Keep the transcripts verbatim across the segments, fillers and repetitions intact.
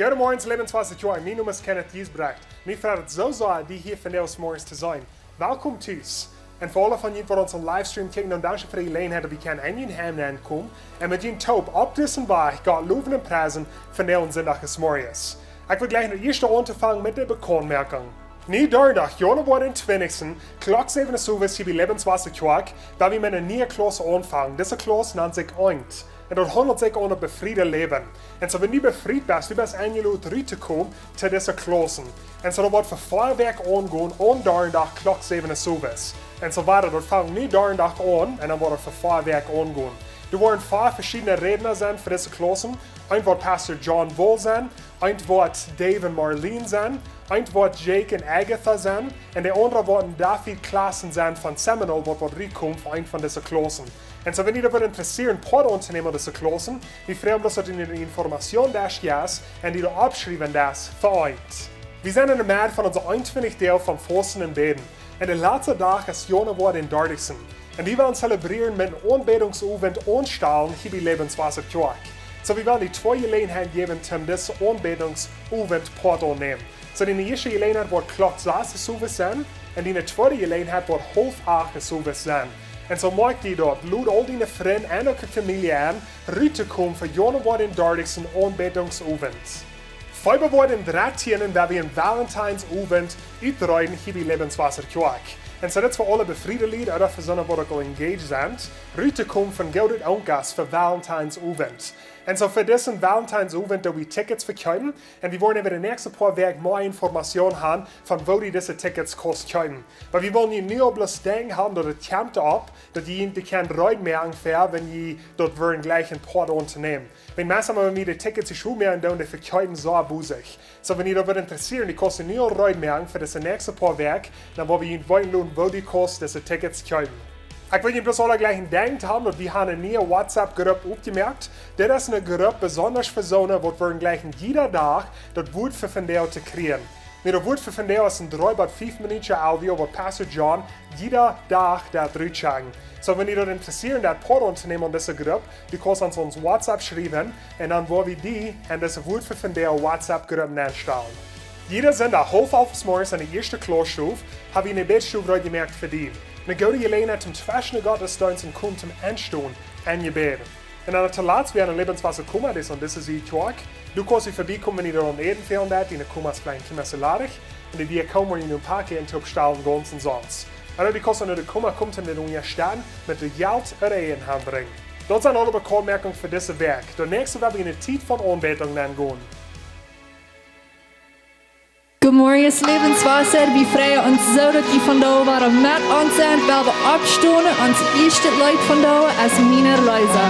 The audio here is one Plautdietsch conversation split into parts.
Goodemorjes, Lebenswasser Kjoakj. Mien Nomen es Kenneth Giesbrecht. Mie freit et soo sea, die hia vondoag zemorjes to sennen. Welkom tus. Un fa aule von junt waut onsen Livestream kjikjen, dan dankscheen fa de Jeläajenheit, daut wie kjennen en jun Heim nenkomen un met junt toop opp disen Wajch Gott lowen un priesen vondoag aun Sindach zemorjes. Ekj well jlikj daut ieeschte aunfangen met de Bekauntmoakjunk. Nu Donnadach, Januoa dän twintichsten, Klock säwen zemorjes hia bie Lebenswasser Kjoakj, woa wie met eene niee Klauss aunfangen. Dise Klauss nant sikj Eent. Un daut haundelt sikj om daut befriede Läwen. Un soo, wan du befriet best, du best enjelot ruttokomen to dise Klaussen. Un soo, daut woat fa vea Wäakj aungonen, aun Donnadach Klock säwen zemorjes. Un soo wieda, daut fangt nu Donnadach aun, un dan woat et fa vea Wäakj aungonen. Doa woaren vea veschiedne Rädna sennen fa dise Klaussen. Eent woat Pastor John Woll sennen, eent woat Dave un Marlene sennen, eent woat Jake un Agatha sennen, un de aundra woat David Klassen sennen von Seminole, waut woat rutkomen fa eent von dise Klaussen. Un soo, wan die daut wudd interessieren, Poat auntonämen aun dise Klaussen, wie freien ons, daut du de Information doa hast un die daut oppschriewen deist fa Eent. Wie sent enne Medd von onse eenuntwintichste Doag von Fausten un Bäden. Un de latste Dach es Januoa dän dartichsten. Un wie wellen zelebrieren met eenen Aunbädungsowent aunstalen hia bie Lebenswasser Kjoakj. Soo, wie wellen die twee Jeläajenheiten jäwen, om disen Aunbädungsowent Poat aunnämen. Soo, de ieeschte Jeläajenheit woat Klock sas zemorjes sennen, un de tweede Jeläajenheit woat haulf acht zemorjes sennen. Un soo moakj die daut, lod aul diene Frind un uk de Famielje en, ruttokomen fa Januoa dän dartichsten Aunbädungsowent. Februoa dän dartieenden woa wie eenen Valentinesowent utreeden hia bie Lebenswasser Kjoakj. Un soo, dit es fa aule befriede Lied, ooda fa soone waut uk aul engaged sent, ruttokomen fa goode Onkas fa Valentinesowent. Un soo, fa disen Valentinesowent doo wie Tickets vekjeepen, un wie woaren äwa de näakjste poa Wäakj mea Information haben von woo du dise Tickets kaust kjeepen. Oba wie wellen die nu aul bloos denkjen haben, daut et kjemt opp, daut jie die kjennen reed moaken fa, wan jie daut wudden jlikjen Poat auntonämen. Wan meist emol, wan wie de Tickets ieescht utmoaken, dan dee vekjeepen soo bosich. Soo, wan die daut wudd interessieren, du kaust die nu aul reed moaken fa dise näakjste poa Wäakj, dan woa wie die weeten loten, woo du kaust dise Tickets kjeepen. Ekj well junt bloos aule jlikj en Denkj haben, daut wie haben eene niee WhatsApp-Grupp oppjemoakt. Dit es eene Grupp besonda fa soone waut wudden jlikjen jieda Dach daut Wuat fa vondoag to kjrieen. Nu, daut Wuat fa vondoag es een dree bat fief Minuten Audio, waut Pastor John jieda Dach deit rutschekjen. Soo, wan die daut interessieren deit, Poat auntonämen aun dise Grupp, du kaust ons, ons WhatsApp schriewen, un dan woa wie die en dise Wuat fa vondoag WhatsApp-Grupp nenstalen. Jieda Sindach haulf alf zemorjes en de ieeschte Klauss, hab wie eene Bädstow reed jemoakt fa die. Eene goode Jeläajenheit toom tweschen Gottesdeenst un komen toom Enstonen en Jebäd. Un dan tolatst, wie haben een Lebenswasser Koma, dee es aun dise Sied Kjoakj. Du kaust hia verbiekomen, wan die daut aun Äten fälen deit, diene Koma es veleicht kjeenmol soo ladich. Un dee Diakonen woaren die een poa Äten toopstalen, gaunz omsonst. Ooda du kaust aun de Koma komen, toom die unjastetten met daut Jelt ooda Äten hanbrinjen. Daut sent aule Bekauntmoakjungen fa dise Wäakj. De näakjste woa wie en de Tiet von Aunbädunk nengonen. Goodemorjes, Lebenswasser. Wie freien ons soo, daut jie vondoag wada met ons sent. Well wie oppstonen, ons ieeschtet Leet vondoag es Mien Erlöser.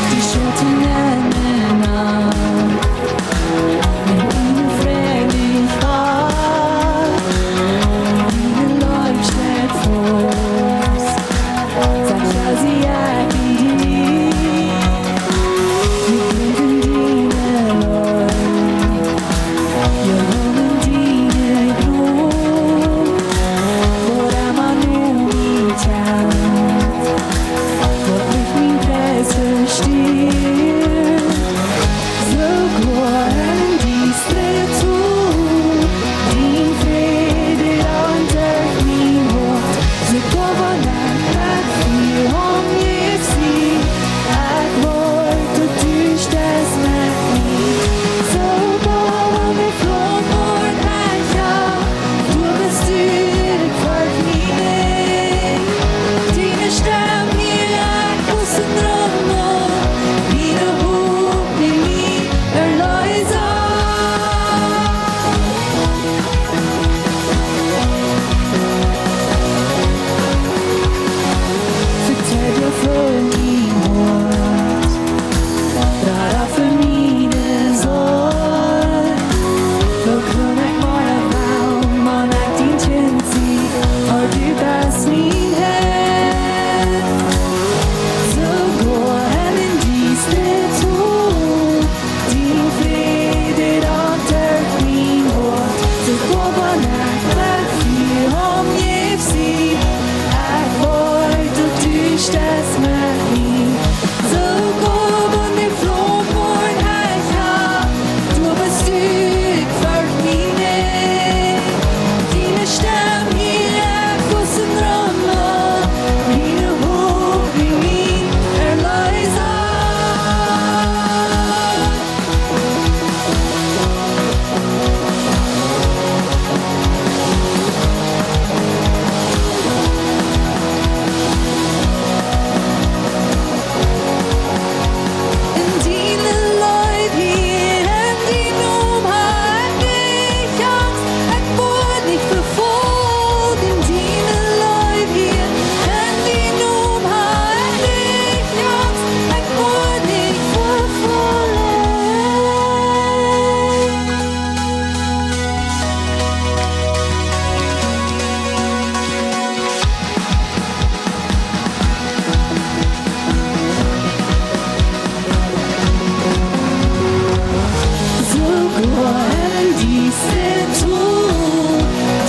Die Schatten nehmen an, wenn ihnen freilich war, wie ein Leuchtturm vor.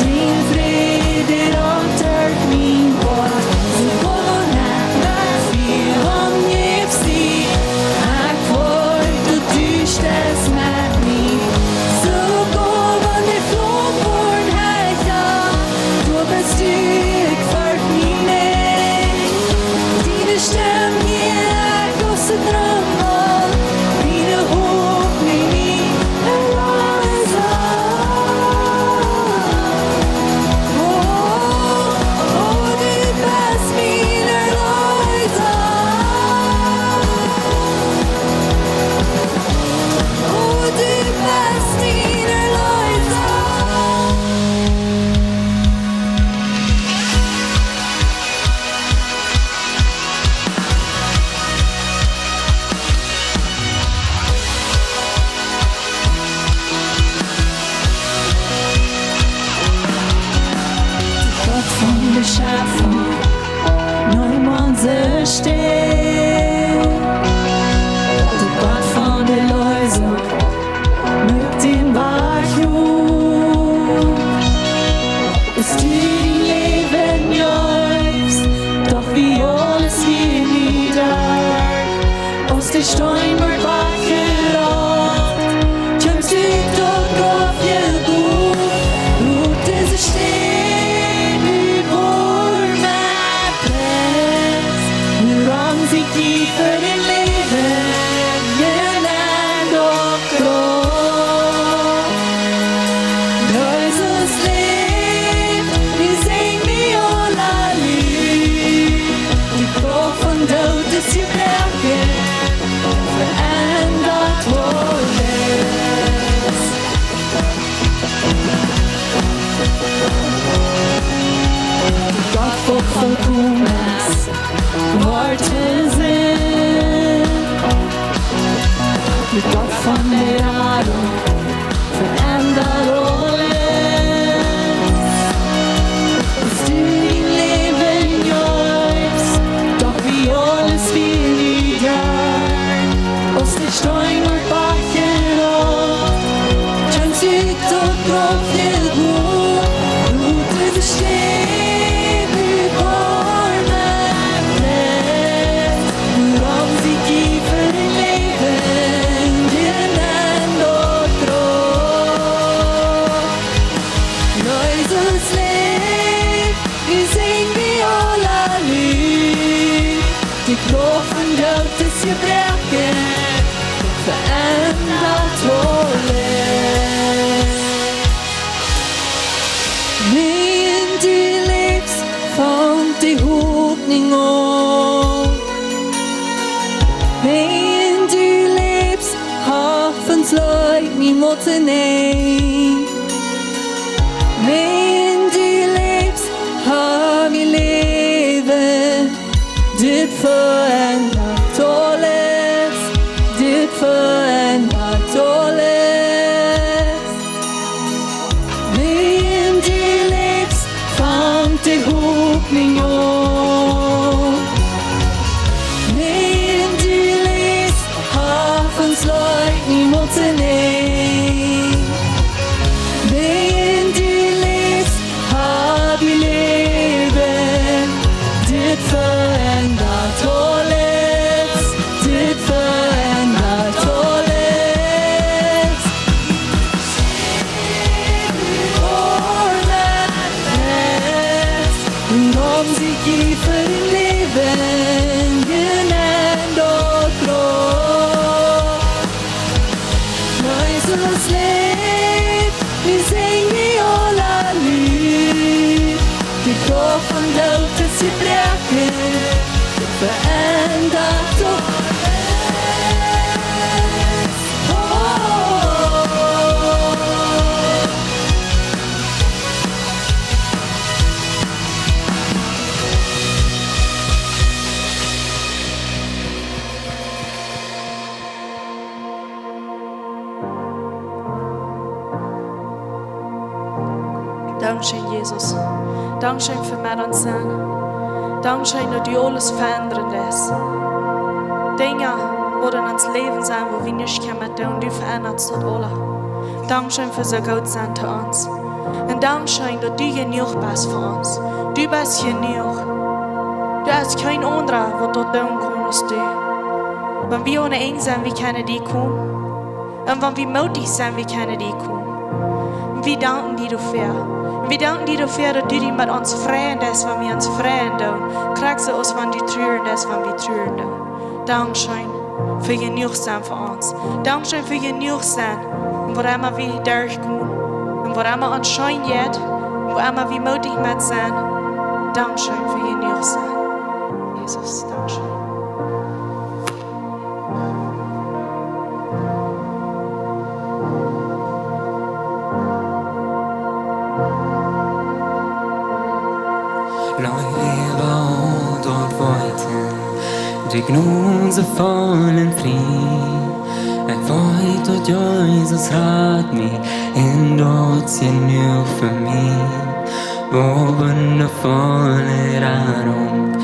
Dien Fräd, dee raumt mien Hoat. Soogoa wan ekj mie omjäw sie, ekj weet, daut du steit met mie. Soogoa wan de Flom woat hecha, du best dicht fa mie. Diene Stemm hia ekj aus de Droom, diene Hopninj, mien Erlöser. O, o, du best mien Erlöser. O, du best mien Erlöser. De Gott von de Schepfunk, neem onse Städ. De Gott von de Erlösunk, moak dän Wajch op. Aus du dien Läwen jeefst, doch wia aules hia nich doa. Aus de Steen wort wajchjerollt, kjeemst du ut daut Graf jerut. Ut dise Städ, du woascht met Präis, nu raumen see die fa dien Läwen, je nenn daut Graf. Jesus läft, wie sinjen Halleluja. De Krauft vom Doot es jebroaken, veendat aules. De Gott von Thomas, wort Mensch. De Gott von de Radunk, veendat aules. Aus du dien Läwen jeefst, doch wia aules hia nich doa. Aus de Steen wort wajchjerollt, kjeemst du ut daut Graf jerut. Ut dise Städ, du woascht met Präis, nu raumen see die fa dien Läwen, je nenn daut Graf. Jesus läft, wie sinjen Halleluja. De Krauft vom Doot es jebroaken, veendat aules. Wan du läfst, fangt de Hopninj aun. Wan du läfst, haft ons Leet niemols een Enj. Wan du läfst, hab wie Läwen. Dit veendat aules, dit veendat aules. Wan du läfst, fangt de Hopninj aun. Wan du läfst, haft ons Leet niemols een Enj. Wan du läfst, hab wie Läwen, dit veendat aules, dit veendat aules. Woascht met Präis, un raumen see die fa dien Läwen, je nenn daut Graf. Jesus läft, wie sinjen Halleluja. De Krauft vom Doot es jebroaken, veendat aules. Oh. Dankscheen, Jesus. Dankscheen fa met ons sennen. Dankscheen, daut du aules veendren deist. Dinja, waut en ons Läwen sent, wua wie nuscht kjennen met doonen, du veendatst daut aula. Dankscheen fa soo goot sennen to ons. Un dankscheen daut du jenuach best fa ons. Du best jenuach. Doa es kjeen aundra waut daut doonen kaun aus du. Wan wie onen Enj sent, wie kjennen die komen. Un wan wie mootich sent, wie kjennen die komen. Un wie danken die doafäa. Un wie danken die doafäa daut du die met ons freien deist, wan wie ons freien doonen. Krakjt soo aus wan du truren deist, wan wie truren doonen. Dankscheen fa jenuach sennen fa ons. Dankscheen fa jenuach sennen. Un woo emma wie derchkomen. Un woo emma ons scheen jeit. Un woo emma wie mootich met sent. Dankscheen fa jenuach sennen. Jesus, dankscheen. Noch äwa aul daut Weeten, de Jnod es voll un frie. Ekj weet daut Jesus rat mie, un daut es jenuach fa mie. Woo wundafoll es daut,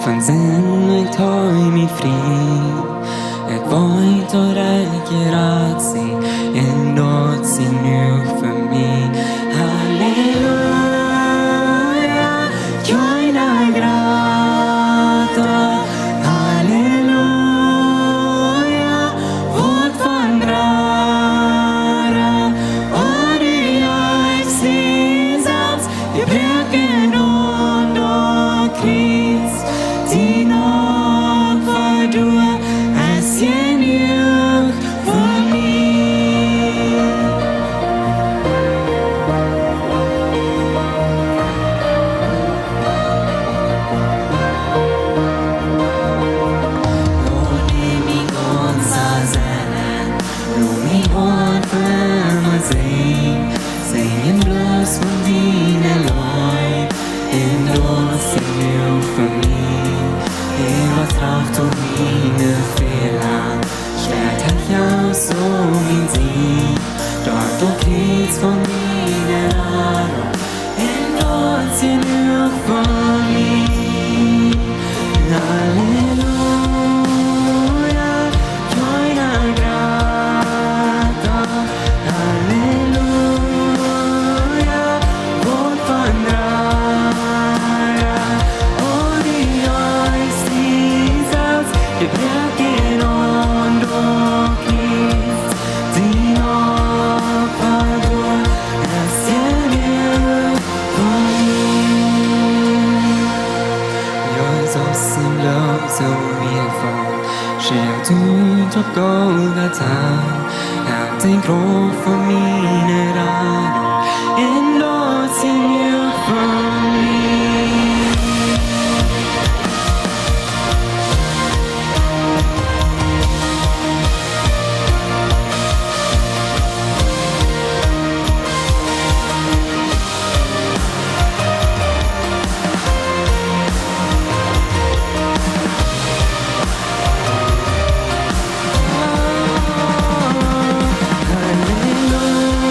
von Sind ekj hol mie frie. Ekj weet daut ekj jerat sie, un daut es jenuach fa mie. Halleluja, kjeena grata. Halleluja, waut von grata. Oh, du jeefst die selfst, jebroaken aun daut Kjriez. Dien Opfa doa es jenuach fa mie. Oh, nemm mie gaunz aul sennen, lot mie gaunz fa mie sennen. Senn bloos von diene Leew, un daut es jenuach fa mie. Äwa Tracht un miene Fäla, steit hee aus soo mien Sieg. Doa daut Kjriez von miene Ladunk, un daut es jenuach fa mie. Halleluja, kjeena grata. Halleluja, waut von grata. Oh, du jeefst die selfst, jebroaken aun daut Kjriez. Dien Opfa doa es jenuach fa mie. Jesus sien Bloot soo wieetvoll, schelt ut opp Golgata, haft de Krauft von miene Radunk, un daut es jenuach fa mie.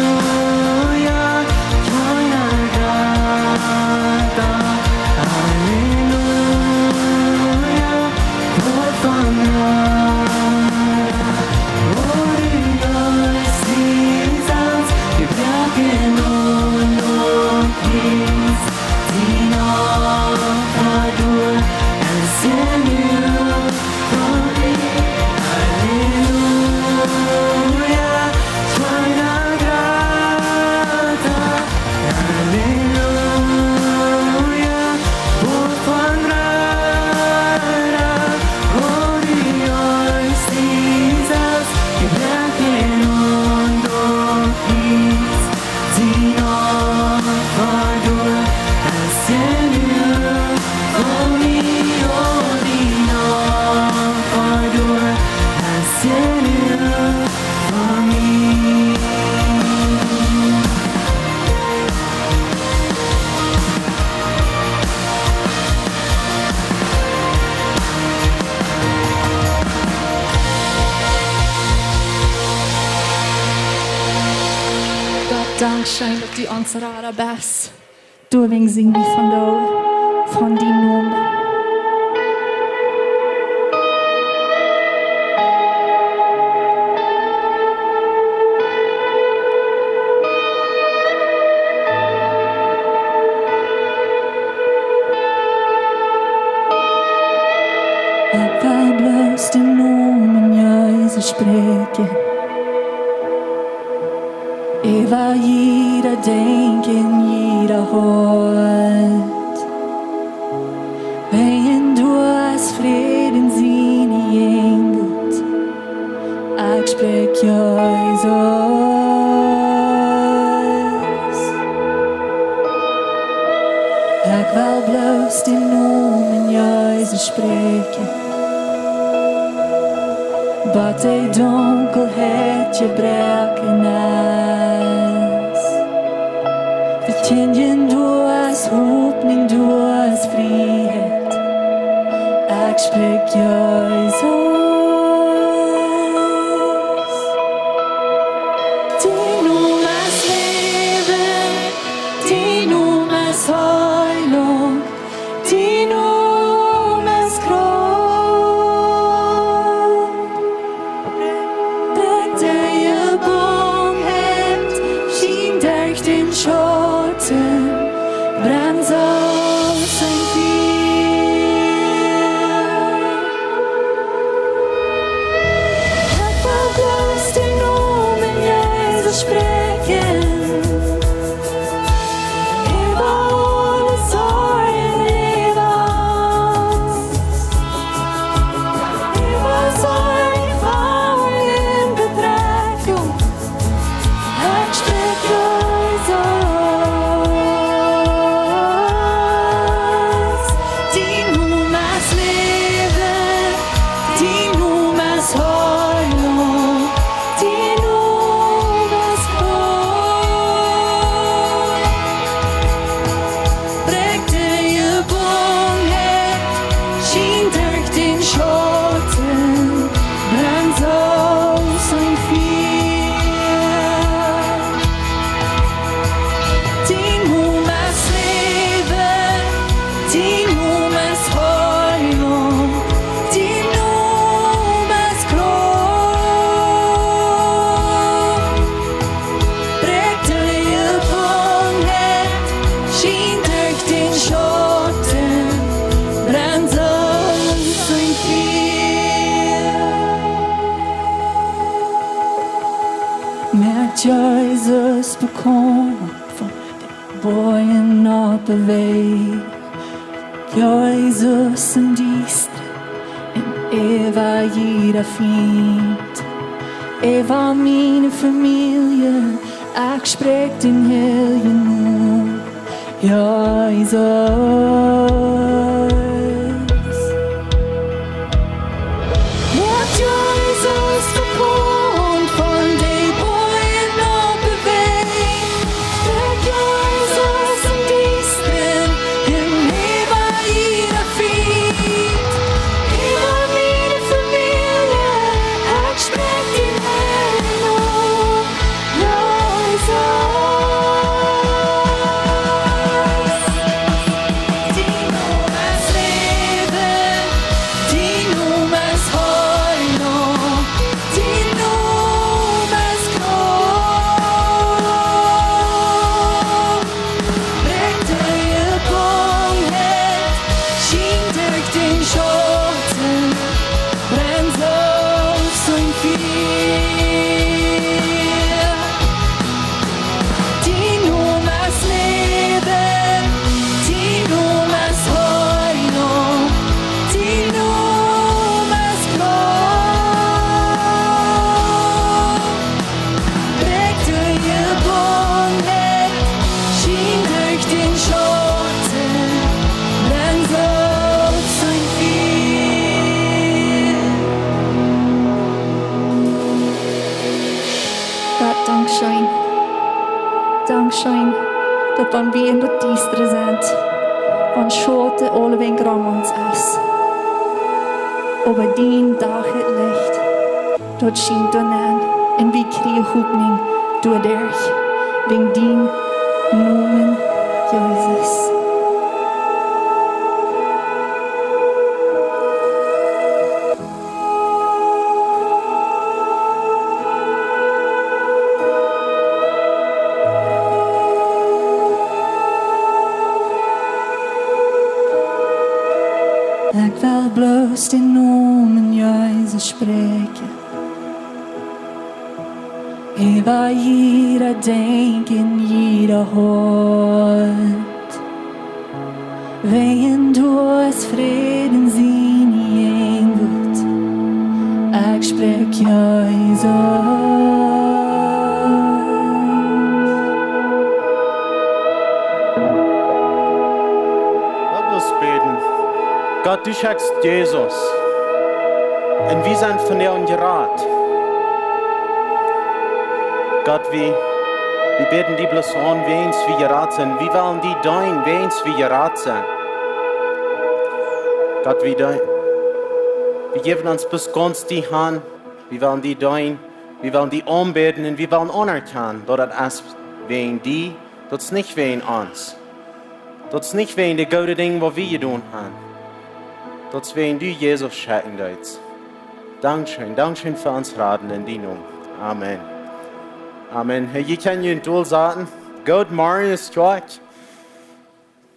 Halleluja, kjeena grata. Halleluja, waut von grata. Oh, du jeefst die selfst, jebroaken aun daut Kjriez. Dien Opfa doa es jenuach fa mie. Halleluja, kjeena grata. Halleluja, waut von grata. Oh, du jeefst die selfst, jebroaken aun daut Kjriez. Dien Opfa doa es jenuach fa mie. Oh, dien Opfa doa es jenuach fa mie. Gott, dankscheen daut du ons Rada best. Doawäajen sinj wie vondoag von dien Nomen. Bloos dän Nomen Jesus spräakjen. Äwa jieda Denkjen, jieda Hoat. Wiels doa es Fräd en siene Jäajenwuat. Ekj spräakj Jesus. Ekj well bloos dän Nomen Jesus spräakjen. Waut de Dunkelheit jebroaken es. Vekjindjen doa es Hopninj, doa es Frieheit. Ekj spräakj Jesus. Dien Nomen es Läwen, dien Nomen es Heilunk, dien Nomen es Krauft. Brinjt de Jebungenheit, schient derch dän Schauten, brennt soo aus een Fia. Ekj well bloos dän Nomen Jesus spräakjen. Äwa aule Sorjen, äwa aules. Äwa Sorjen, Sorjen, Bedrekjunk. Ekj spräakj Jesus. Dien Nomen es Läwen, dien Nomen es Heilunk, dien Nomen es Krauft. Brinjt de Jebungenheit, schient derch dän Schauten, brennt soo aus een Fia. Dien Nomen es Läwen, dien Nomen es Heilunk, dien Nomen es Krauft. Brinjt de Jebungenheit, schient derch dän Schauten, brennt soo aus een Fia. Moakt Jesus bekaunt von de Bojen opp de Wajch. Jesus em Diestren un äwa jieda Fient. Äwa miene Famielje, ekj spräakj dän heiljen Nomen Jesus. Moakt Jesus bekaunt von de Bojen opp de Wajch. Moakt Jesus em Diestren un äwa jieda Fient. Äwa miene Famielje, ekj spräakj dän heiljen Nomen Jesus. Dien Nomen es Läwen, dien Nomen es Heilunk, dien Nomen es Krauft. Brinjt de Jebungenheit, schient derch dän Schauten, brennt soo aus een Fia. Dien Nomen es Läwen, dien Nomen es Heilunk, dien Nomen es Krauft. Brinjt de Jebungenheit, schient derch dän Schauten, brennt soo aus een Fia. Gott, dankscheen. Dankscheen, daut wan wie en daut Diestre sent, wan Schauten aulewäajen rom ons es, oba dien Dach, daut Licht, daut schient doa nenn un wie kjrieen Hopninj doaderch, wäajen dien Nomen, Jesus. Ekj well bloos dän Nomen Spräakjen äwa jieda Denkjen, jieda Hoat. Wäajen du hast Fräd en sien Enj Wuat. Ekj spräakj Jesus. Lot ons bäden. Gott, du schekjst Jesus. Un wie sent von die jerat. Gott, wie, wie bäden die bloos aun, wäajen wie jerat sent. Wie wellen die deenen, wäajen wie jerat sent. Gott, wie deenen. Wie jäwen ons bloos gaunz die han. Wie wellen die deenen. Wie wellen die aunbäden un wie wellen aunerkjanen, daut daut es wäajen die, daut es nich wäajen ons. Daut es nich wäajen de goode Dinja, waut wie jedonen han. Daut es wäajen du Jesus schekjen deetst. Dankscheen, dankscheen fa ons Raden en dien Nomen. Amen. Amen. Hey, jie kjennen junt dol saten. Good morning, Kjoakj.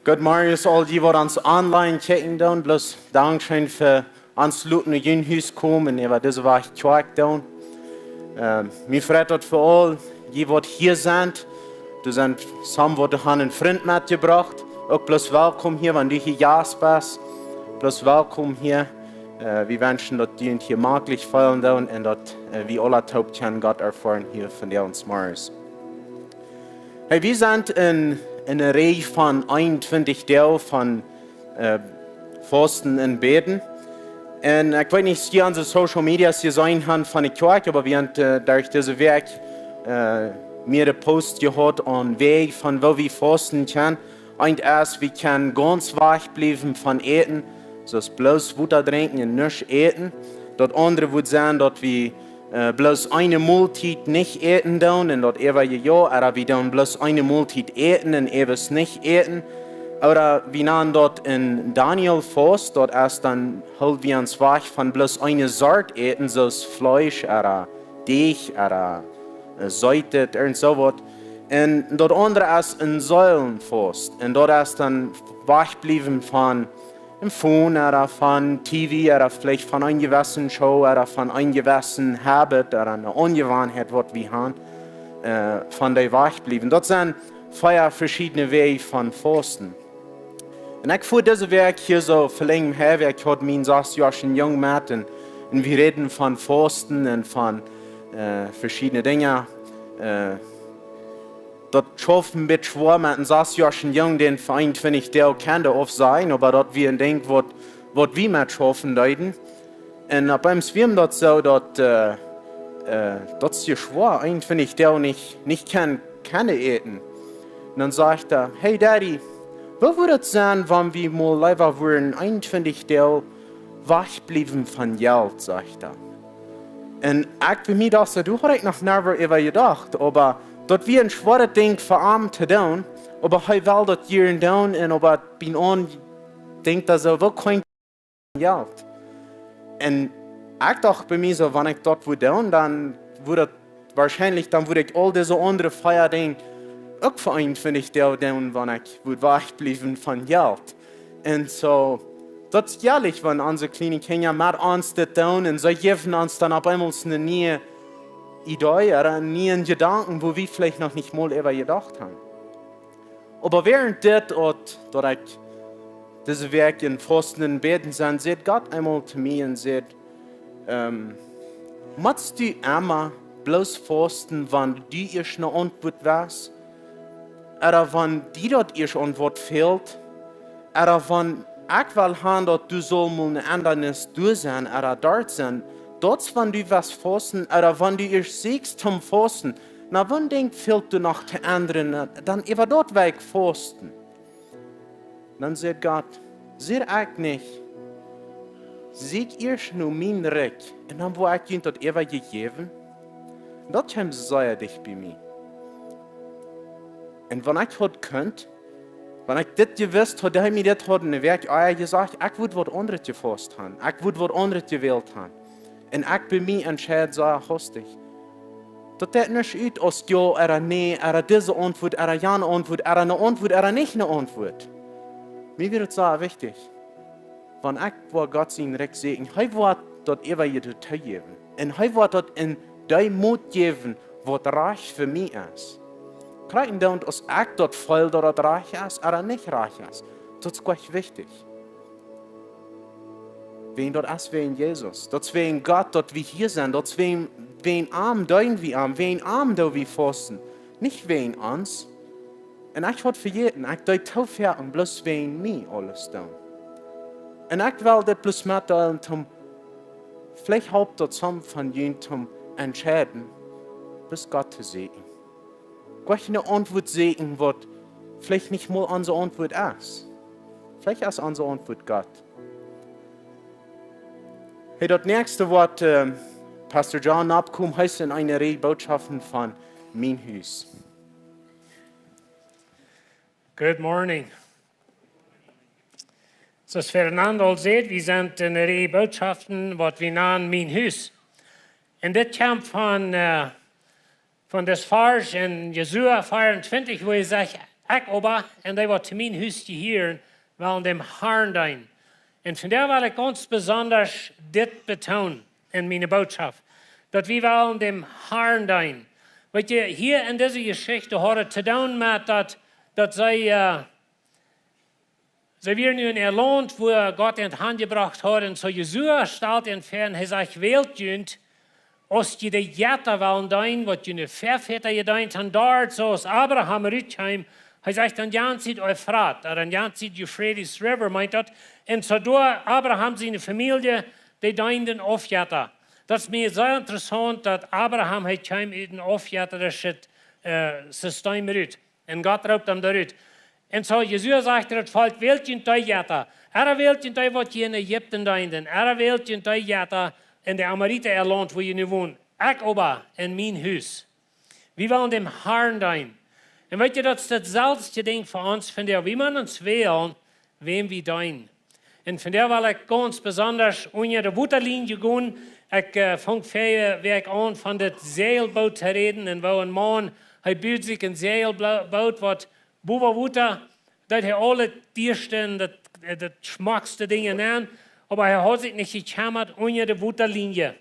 Good morning, aul jie, waut ons online kjikjen doonen. Bloos dankscheen fa ons loten no jun Hus komen un äwa dise Wajch Kjoakj doonen. Ähm, mie freit daut fa aul jie, waut hia sent. Doa sent some, waut han een Frint metjebrocht. Uk bloos welkom hia, wan du hia Jast best. Bloos welkom hia. Äh, wie wenschen, daut jie junt hia maklich feelen doonen un daut, äh, wie aula toop kjennen Gott erfoaren hia vondoag zemorjes. Hey, wie sent en, en eene Reaj von eenuntwintich Doag von, äh, Fausten un Bäden. Un ekj weet nich, aus jie aun de Social Medias jeseenen han von de Kjoakj, oba wie han, äh, derch dise Wäakj, äh, mearere Posts jehaut aun Wäaj von woo wie fausten kjennen. Eent es, wie kjennen gaunz wajch bliewen von Äten, soo aus bloos Wota drinkjen un nuscht äten. Daut aundre wudd sennen, daut wie äh, bloos eene Moltiet nich äten doonen un daut äwaje Joa, ooda wie doonen bloos eene Moltiet äten un äwaje nich äten. Ooda wie nanen daut een Daniel-Fast, daut es dan hool wie ons wajch von bloos eene Sort Äten, soo aus Fleesch ooda Deajch ooda, äh, Seetet, irjent soo waut. Un daut aundre es een Seelen-Fast. Un daut es dan wajch bliewen von een Phone ooda von T V ooda veleicht von eene jewesse Show ooda von eene jewesse Habit ooda eene Aunjewanheit, waut wie han, äh, von dee wajch bliewen. Daut sent vea veschiedne Wäaj von Fausten. Un ekj fua dise Wäakj hia soo velenjd, hee, ekj haud mien sasjoaschen Jung met un, un wie räden von Fausten un von, äh, veschiedne Dinja, äh, daut schauft een bät schwoa met een sasjoaschen Jung, dän fa eenuntwintich Doag kjand aufsajen, oba daut wia een Dinkj, waut, waut wie met schaufen deeden. Un opp eemol wia daut soo, daut, äh, äh, daut es je schwoa, eenuntwintich Doag nich, nich kjennen, kjennen äten. Un dan sajcht hee: "Hey Daddy, woo wudd daut sennen, wan wie mol leewa wudden eenuntwintich Doag wajch bliewen von Jelt?" sajcht hee. Un ekj bie mie docht soo, doa haud ekj noch never äwa jedocht, oba daut wia een schwoaret Dinkj fa am to doonen, oba hee wull daut jieren doonen un oba bie am denkjt hee soo, woo kaun ekj Jelt? Un ekj docht bie mie soo, wan ekj daut wudd doonen, dan wudd daut woarschienlich, dan wudd ekj aul dise aundre vea Dinja uk fa eenuntwintich Doag doonen, wan ekj wudd wajch bliewen von Jelt. Un soo, daut es jäajlich, wan onse kjliene Kjinja met ons dit doonen, un see jäwen ons dan opp eemol eene niee Idee ooda een nieen Jedanken, wua wie veleicht noch nich mol äwa jedocht han. Oba wäarent dit, daut, daut ekj dise Wäakj em Fausten un Bäden sie, säd Gott eemol to mie un säd: Ähm, motst du emma bloos fausten, wan du ieescht ne Auntwuat west? Ooda wan die daut ieescht aun waut fält? Ooda wan ekj well han, daut du saust mol ne Endanis doa sennen, ooda doa sennen? Daut es, wan du west fausten, ooda wan du ieescht sitst toom Fausten. Na, wan denkjst, fält die noch to endren, dan äwa daut well ekj fausten. Dan säd Gott: Saj ekj nich: Sieekjt ieescht no mien Rikj, un dan woa ekj junt daut äwaje jäwen? Daut kjeem sea dicht bie mie. Un wan ekj haud kunt, wan ekj dit jewist haud, hee mie dit haud ne Wäakj ea jesajcht, ekj wudd waut aundret jefaust han, ekj wudd waut aundret jewält han. Un ekj bie mie entscheid sea hastich. Daut deit nuscht ut aus jo ooda nä, ooda dise Auntwuat, ooda jane Auntwuat, ooda ne Auntwuat, ooda nich ne Auntwuat. Mie wia daut sea wichtich. Wan ekj woa Gott sien Rikj sieekjen, hee woat daut äwa je to jäwen. Un hee woat daut en dee Mot jäwen, waut rajcht fa mie es. Krakjt endoont aus ekj daut feel, daut daut rajcht es, ooda nich rajcht es. Daut es goa nich wichtich. Wäajen daut es wäajen Jesus. Daut es wäajen Gott, daut wie hia sent. Daut es wäajen, wäajen am deenen wie am. Wäajen am doo wie fausten. Nich wäajen ons. Un ekj haud vejäten, ekj deed too foaken bloos wäajen mie aules doonen. Un ekj well dit bloos metdeelen, om, veleicht halpt daut some von junt, om entscheiden, bloos Gott to sieekjen. Goa nich ne Auntwuat sieekjen, waut veleicht nich mol onse Auntwuat es. Veleicht es onse Auntwuat Gott. Hey, daut näakjste Wuat, ähm, Pastor John oppkjeem, heet en eene Rieej Bootschoften von Mien Hus. Good morning. Soo aus Fernando aul säd, wie sent en eene Rieej Bootschoften, waut wie nanen Mien Hus. Un dit kjemt von, äh, von dis Varsch en Josua vea un twintich, wua hee sajcht: "Ekj oba un dee, waut to mien Hus jehieren, wellen däm Harn deenen." Un vondoag well ekj gaunz besonda dit betoonen en miene Bootschoft, daut wie wellen däm Harn deenen. Weet jie, hia en dise Jeschicht haud et to doonen met daut, daut see, äh, see wieren nu en äa Launt, wua Gott an hanjebrocht haud. Un soo Josua stalt an väa un hee sajcht: "Wält junt, aus jie de Jetta wellen deenen, waut june Väavodasch jedeent han, doa, soo aus Abraham rutkjeem." Hee sajcht: "Aun jane Sied Eufrat, ooda aun jane Sied Euphrates River, meent daut." Un soo doa Abraham siene Famielje, dee deenden Aufjetta. Daut es mie sea interessaunt, daut Abraham, hee kjeem ut een aufjettarischet, äh, System rut. Un Gott roopt am doa rut. Un soo Josua sajcht daut Volkj: "Wält junt dee Jetta. Ooda wält junt dee, waut jie en Ägipten deenden. Ooda wält junt dee Jetta en de Amorita äa Launt, wua jie nu wonen. Ekj oba un mien Hus, wie wellen däm Harn deenen." Un weet jie, daut es daut selwje Dinkj fa ons vondoag. Wie motten ons wälen, wäm wie deenen. Un vondoag well ekj gaunz besonda unja de Wotalienje gonen. Ekj, äh, funk väaje Wäakj aun von daut Säajelboot to räden. Un woo een Maun, hee bud sikj een Säajelboot, waut bowa Wota, daut hee aule dieeschte un daut, äh, daut schmockste Dinja nenn. Oba hee haud sikj nich jekjemmat unja de Wotalienje.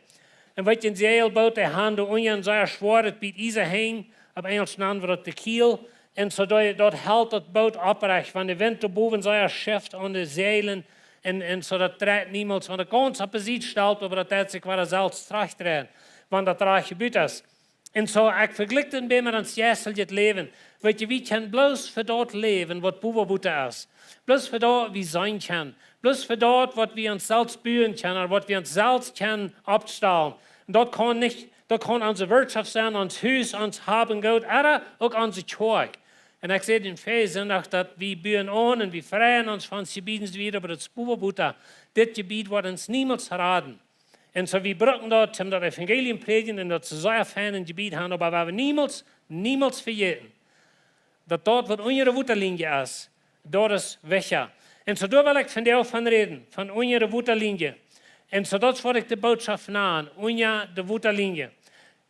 Un weet jie, een Säajelboot, dee han doa unja een sea schwoaret Bät Iesa henjen, opp Enjelsch nanen wie daut de keel. Un soo daut, daut helt daut Boot opprecht, wan de Wint doa bowen sea schift aun de Säajlen. Un, un soo daut dreit niemols, wan daut gaunz opp de Sied stalt, oba daut deit sikj wada selfst trajchtdreien, wan daut rajcht jebut es. Un soo, ekj vejlikj daut bie mie aun ons jeisteljet Läwen. Weet jie, wie kjennen bloos fa daut läwen, waut bowa Wota es. Bloos fa daut, waut wie seenen kjennen. Bloos fa daut, waut wie ons selfst buen kjennen, ooda waut wie ons selfst kjennen oppstalen. Un daut kaun nich, daut kaun onse Wirtschoft sennen, ons Hus, ons Hab un Goot, ooda uk onse Kjoakj. Un ekj säd en väaje Sindach, daut wie buen aun un wie freien ons von ons Jebied un soo wieda, oba daut es bowa Wota. Dit Jebied woat ons niemols raden. Un soo, wie brucken daut, om daut Evangelium prädjen un daut soo sea fein en Jebied han, oba wie woaren niemols, niemols vejäten, daut daut, waut unja de Wotalienje es, daut es wichtja. Un soo, doa well ekj vondoag von räden, von unja de Wotalienje. Un soo, daut es, waut ekj de Bootschoft nan, unja de Wotalienje.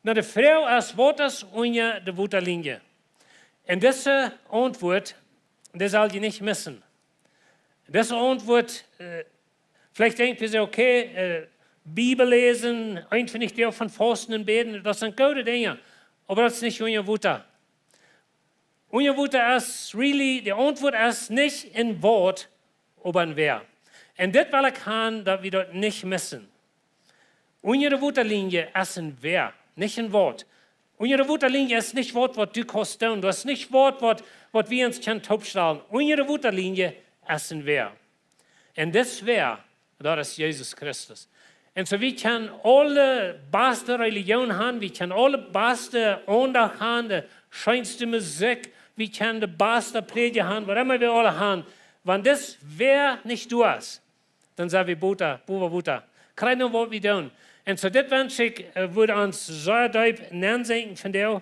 Nu, de Froag es, waut es unja de Wotalienje? Un dise Auntwuat, dee sell jie nich missen. Dise Auntwuat, äh, veleicht denkj jie soo, okay, äh, Bibel läsen, eefach nich deel von Fausten un Bäden, daut sent goode Dinja. Oba daut es nich unja Wota. Unja Wota es really, de Auntwuat es nich een Wuat, oba een Wäa. Un dit well ekj han, daut wie daut nich missen. Unja de Wotalienje es een Wäa, nich een Wuat. Unja de Wotalienje es nich waut, waut du kaust doonen. Daut es nich waut, waut, waut wie ons kjennen toopstalen. Unja de Wotalienje es een Wäa. Un dis Wäa, daut es Jesus Christus. Un soo, wie kjennen aule baste Relijoon han, wie kjennen aule baste Aundacht han, de scheenste Musikj, wie kjennen de baste Prädja han, waut emma wie aule han. Wan dis Wäa nich doa es, dan sent wie bowa, bowa Wota. Krakjt nu, waut wie doonen. Un soo, dit wensch ekj, äh, wudd ons soo deep nensenkjen vondoag.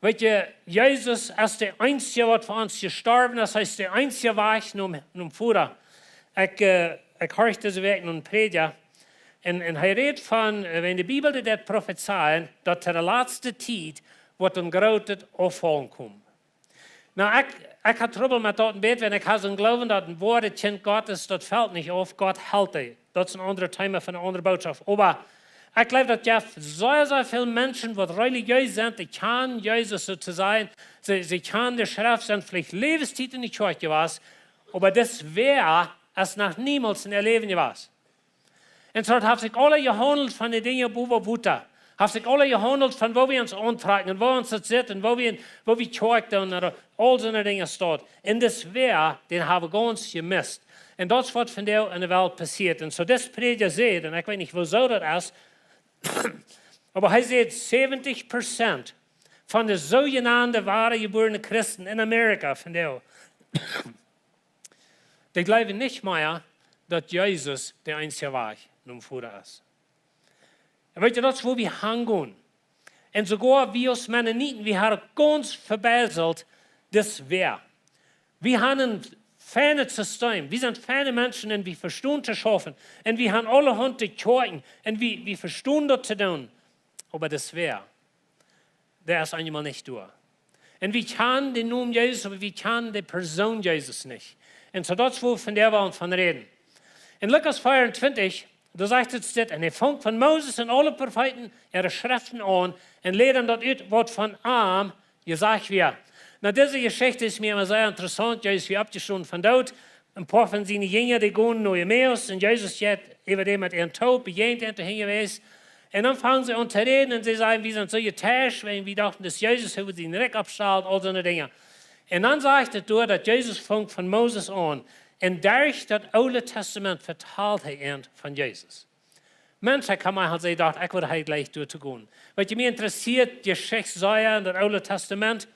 Weet jie, Jesus es de eensje, waut fa ons jestorwen es. Hee es de eensje Wajch nom, nom Voda. Ekj, äh, ekj horcht dise Wäakj no een Prädja. Un, un hee rät von, äh, wan de Bibel deit profezeien, daut to de latste Tiet woat een grootet Auffaulen komen. Nu, ekj, ekj hab Trubbel met daut een bät, wan ekj hab soon Gloowen, daut een Wuat, daut Kjint Gottes, daut felt nich auf, Gott helt dee. Daut es een aundret Thema fa eene aundre Botschaft. Oba ekj jleew, daut jeft sea, sea väl Menschen, waut relijees sent, dee kjanen Jesus soo to sajen. See, see kjanen de Schreft, sent veleicht Läwenstiet enne Kjoakj jewast, oba daut wea es noch niemols en äa Läwen jewast. Un soo haft sikj aules jehaundelt von de Dinja bowen Wota. Haft sikj aules jehaundelt von woo wie ons auntrakjen un woo ons daut sitt un woo wie, woo wie Kjoakj doonen, ooda aul soone Dinja staut. Un daut wea, dän hab wie gaunz jemist. Un daut es waut vondoag enne Welt passieet. Un soo dis Prädja sajcht, un ekj weet nich, woo soo daut es, oba hee sajcht, säwentich Prozent von de soojenaunte woare jebuarne Christen en Amerika vondoag, dee jleewen nich mea, daut Jesus de eensje Wajch nom Voda es. Un weet jie, daut es, woo wie hangonen. Un soogoa wie aus Mennoniten, wie haben gaunz vebieselt, daut wea. Wie haben een feinet System. Wie sent feine Menschen un wie vestonen to schaufen. Un wie haben aulahaunt to Kjoakjen. Un wie, wie vestonen daut to doonen. Oba daut wea, dee es eenjemol nich doa. Un wie kjanen dän Nomen Jesus, oba wie kjanen de Persoon Jesus nich. Un soo daut es, woo wie vondoag wellen von räden. En Lukas vea un twintich, doa sajcht et dit: "Un hee funk von Moses un aule Profeeten äare Schreften aun un läd an daut ut, waut von am jesajcht wea." Nu, dise Jeschicht es mie emma sea interessaunt. Jesus wea oppjestonen von doot. Een poa von siene Jinja, dee gonen no Emmaus. Un Jesus jeit äwa dee met an toop, bejäajent an doa hinjawäajes. Un dan fangen see aun to räden un see sajen: "Wie sent soo jeteischt, wiels wie dochten, daut Jesus äwa sien Rikj oppstalt, aul soone Dinja." Un dan sajcht et doa, daut Jesus funk von Moses aun. Un derch daut Oole Tastament vetald hee an von Jesus. Mensch, ekj kaun mie aul sajen, ekj wudd hia jlikj doa to gonen. Weet jie, mie interessieet Jeschicht sea en daut Oole Tastament.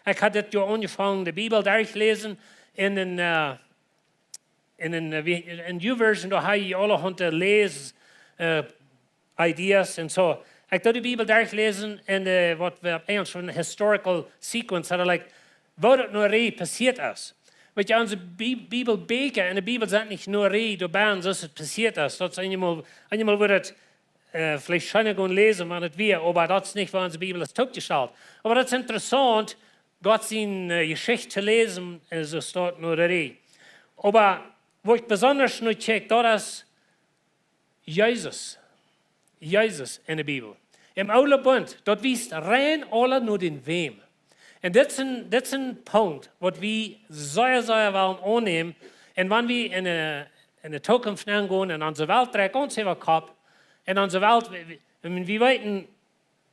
Ekj haud dit Joa aunjefongen, de Bibel derchläsen en een, äh, en een, äh, wie, en YouVersion, doa hab jie aulahaunt Läs, äh, Ideas un soo. Ekj deed de Bibel derchläsen en, äh, waut wie opp Enjlisch een historical sequence hauden, like, woo daut nu real passieet es. Weet jie, onse Bi-, Bibelbieekja en de Bibel sent nich nu real doabennen, soo aus et passieet es. Daut es eenjemol, eenjemol woat et, äh, veleicht scheena gonen läsen, wan et wea, oba daut es nich, woo onse Bibel es toopjestalt. Oba daut es interessaunt, Gott siene, äh, Jeschicht to läsen, un soo staut nu real. Oba woo ekj besonda nu check, daut es Jesus. Jesus en de Bibel. Em Oolen Bunt, daut wiest rein aula no dän Wäm. Un dit es een, dit es een Punkt, waut wie sea, sea wellen aunnämen. Un wan wie en de, en de Tookunft nengonen, en onse Welt dreit gaunz äwa Kopp, en onse Welt, wie, wie, wie weeten,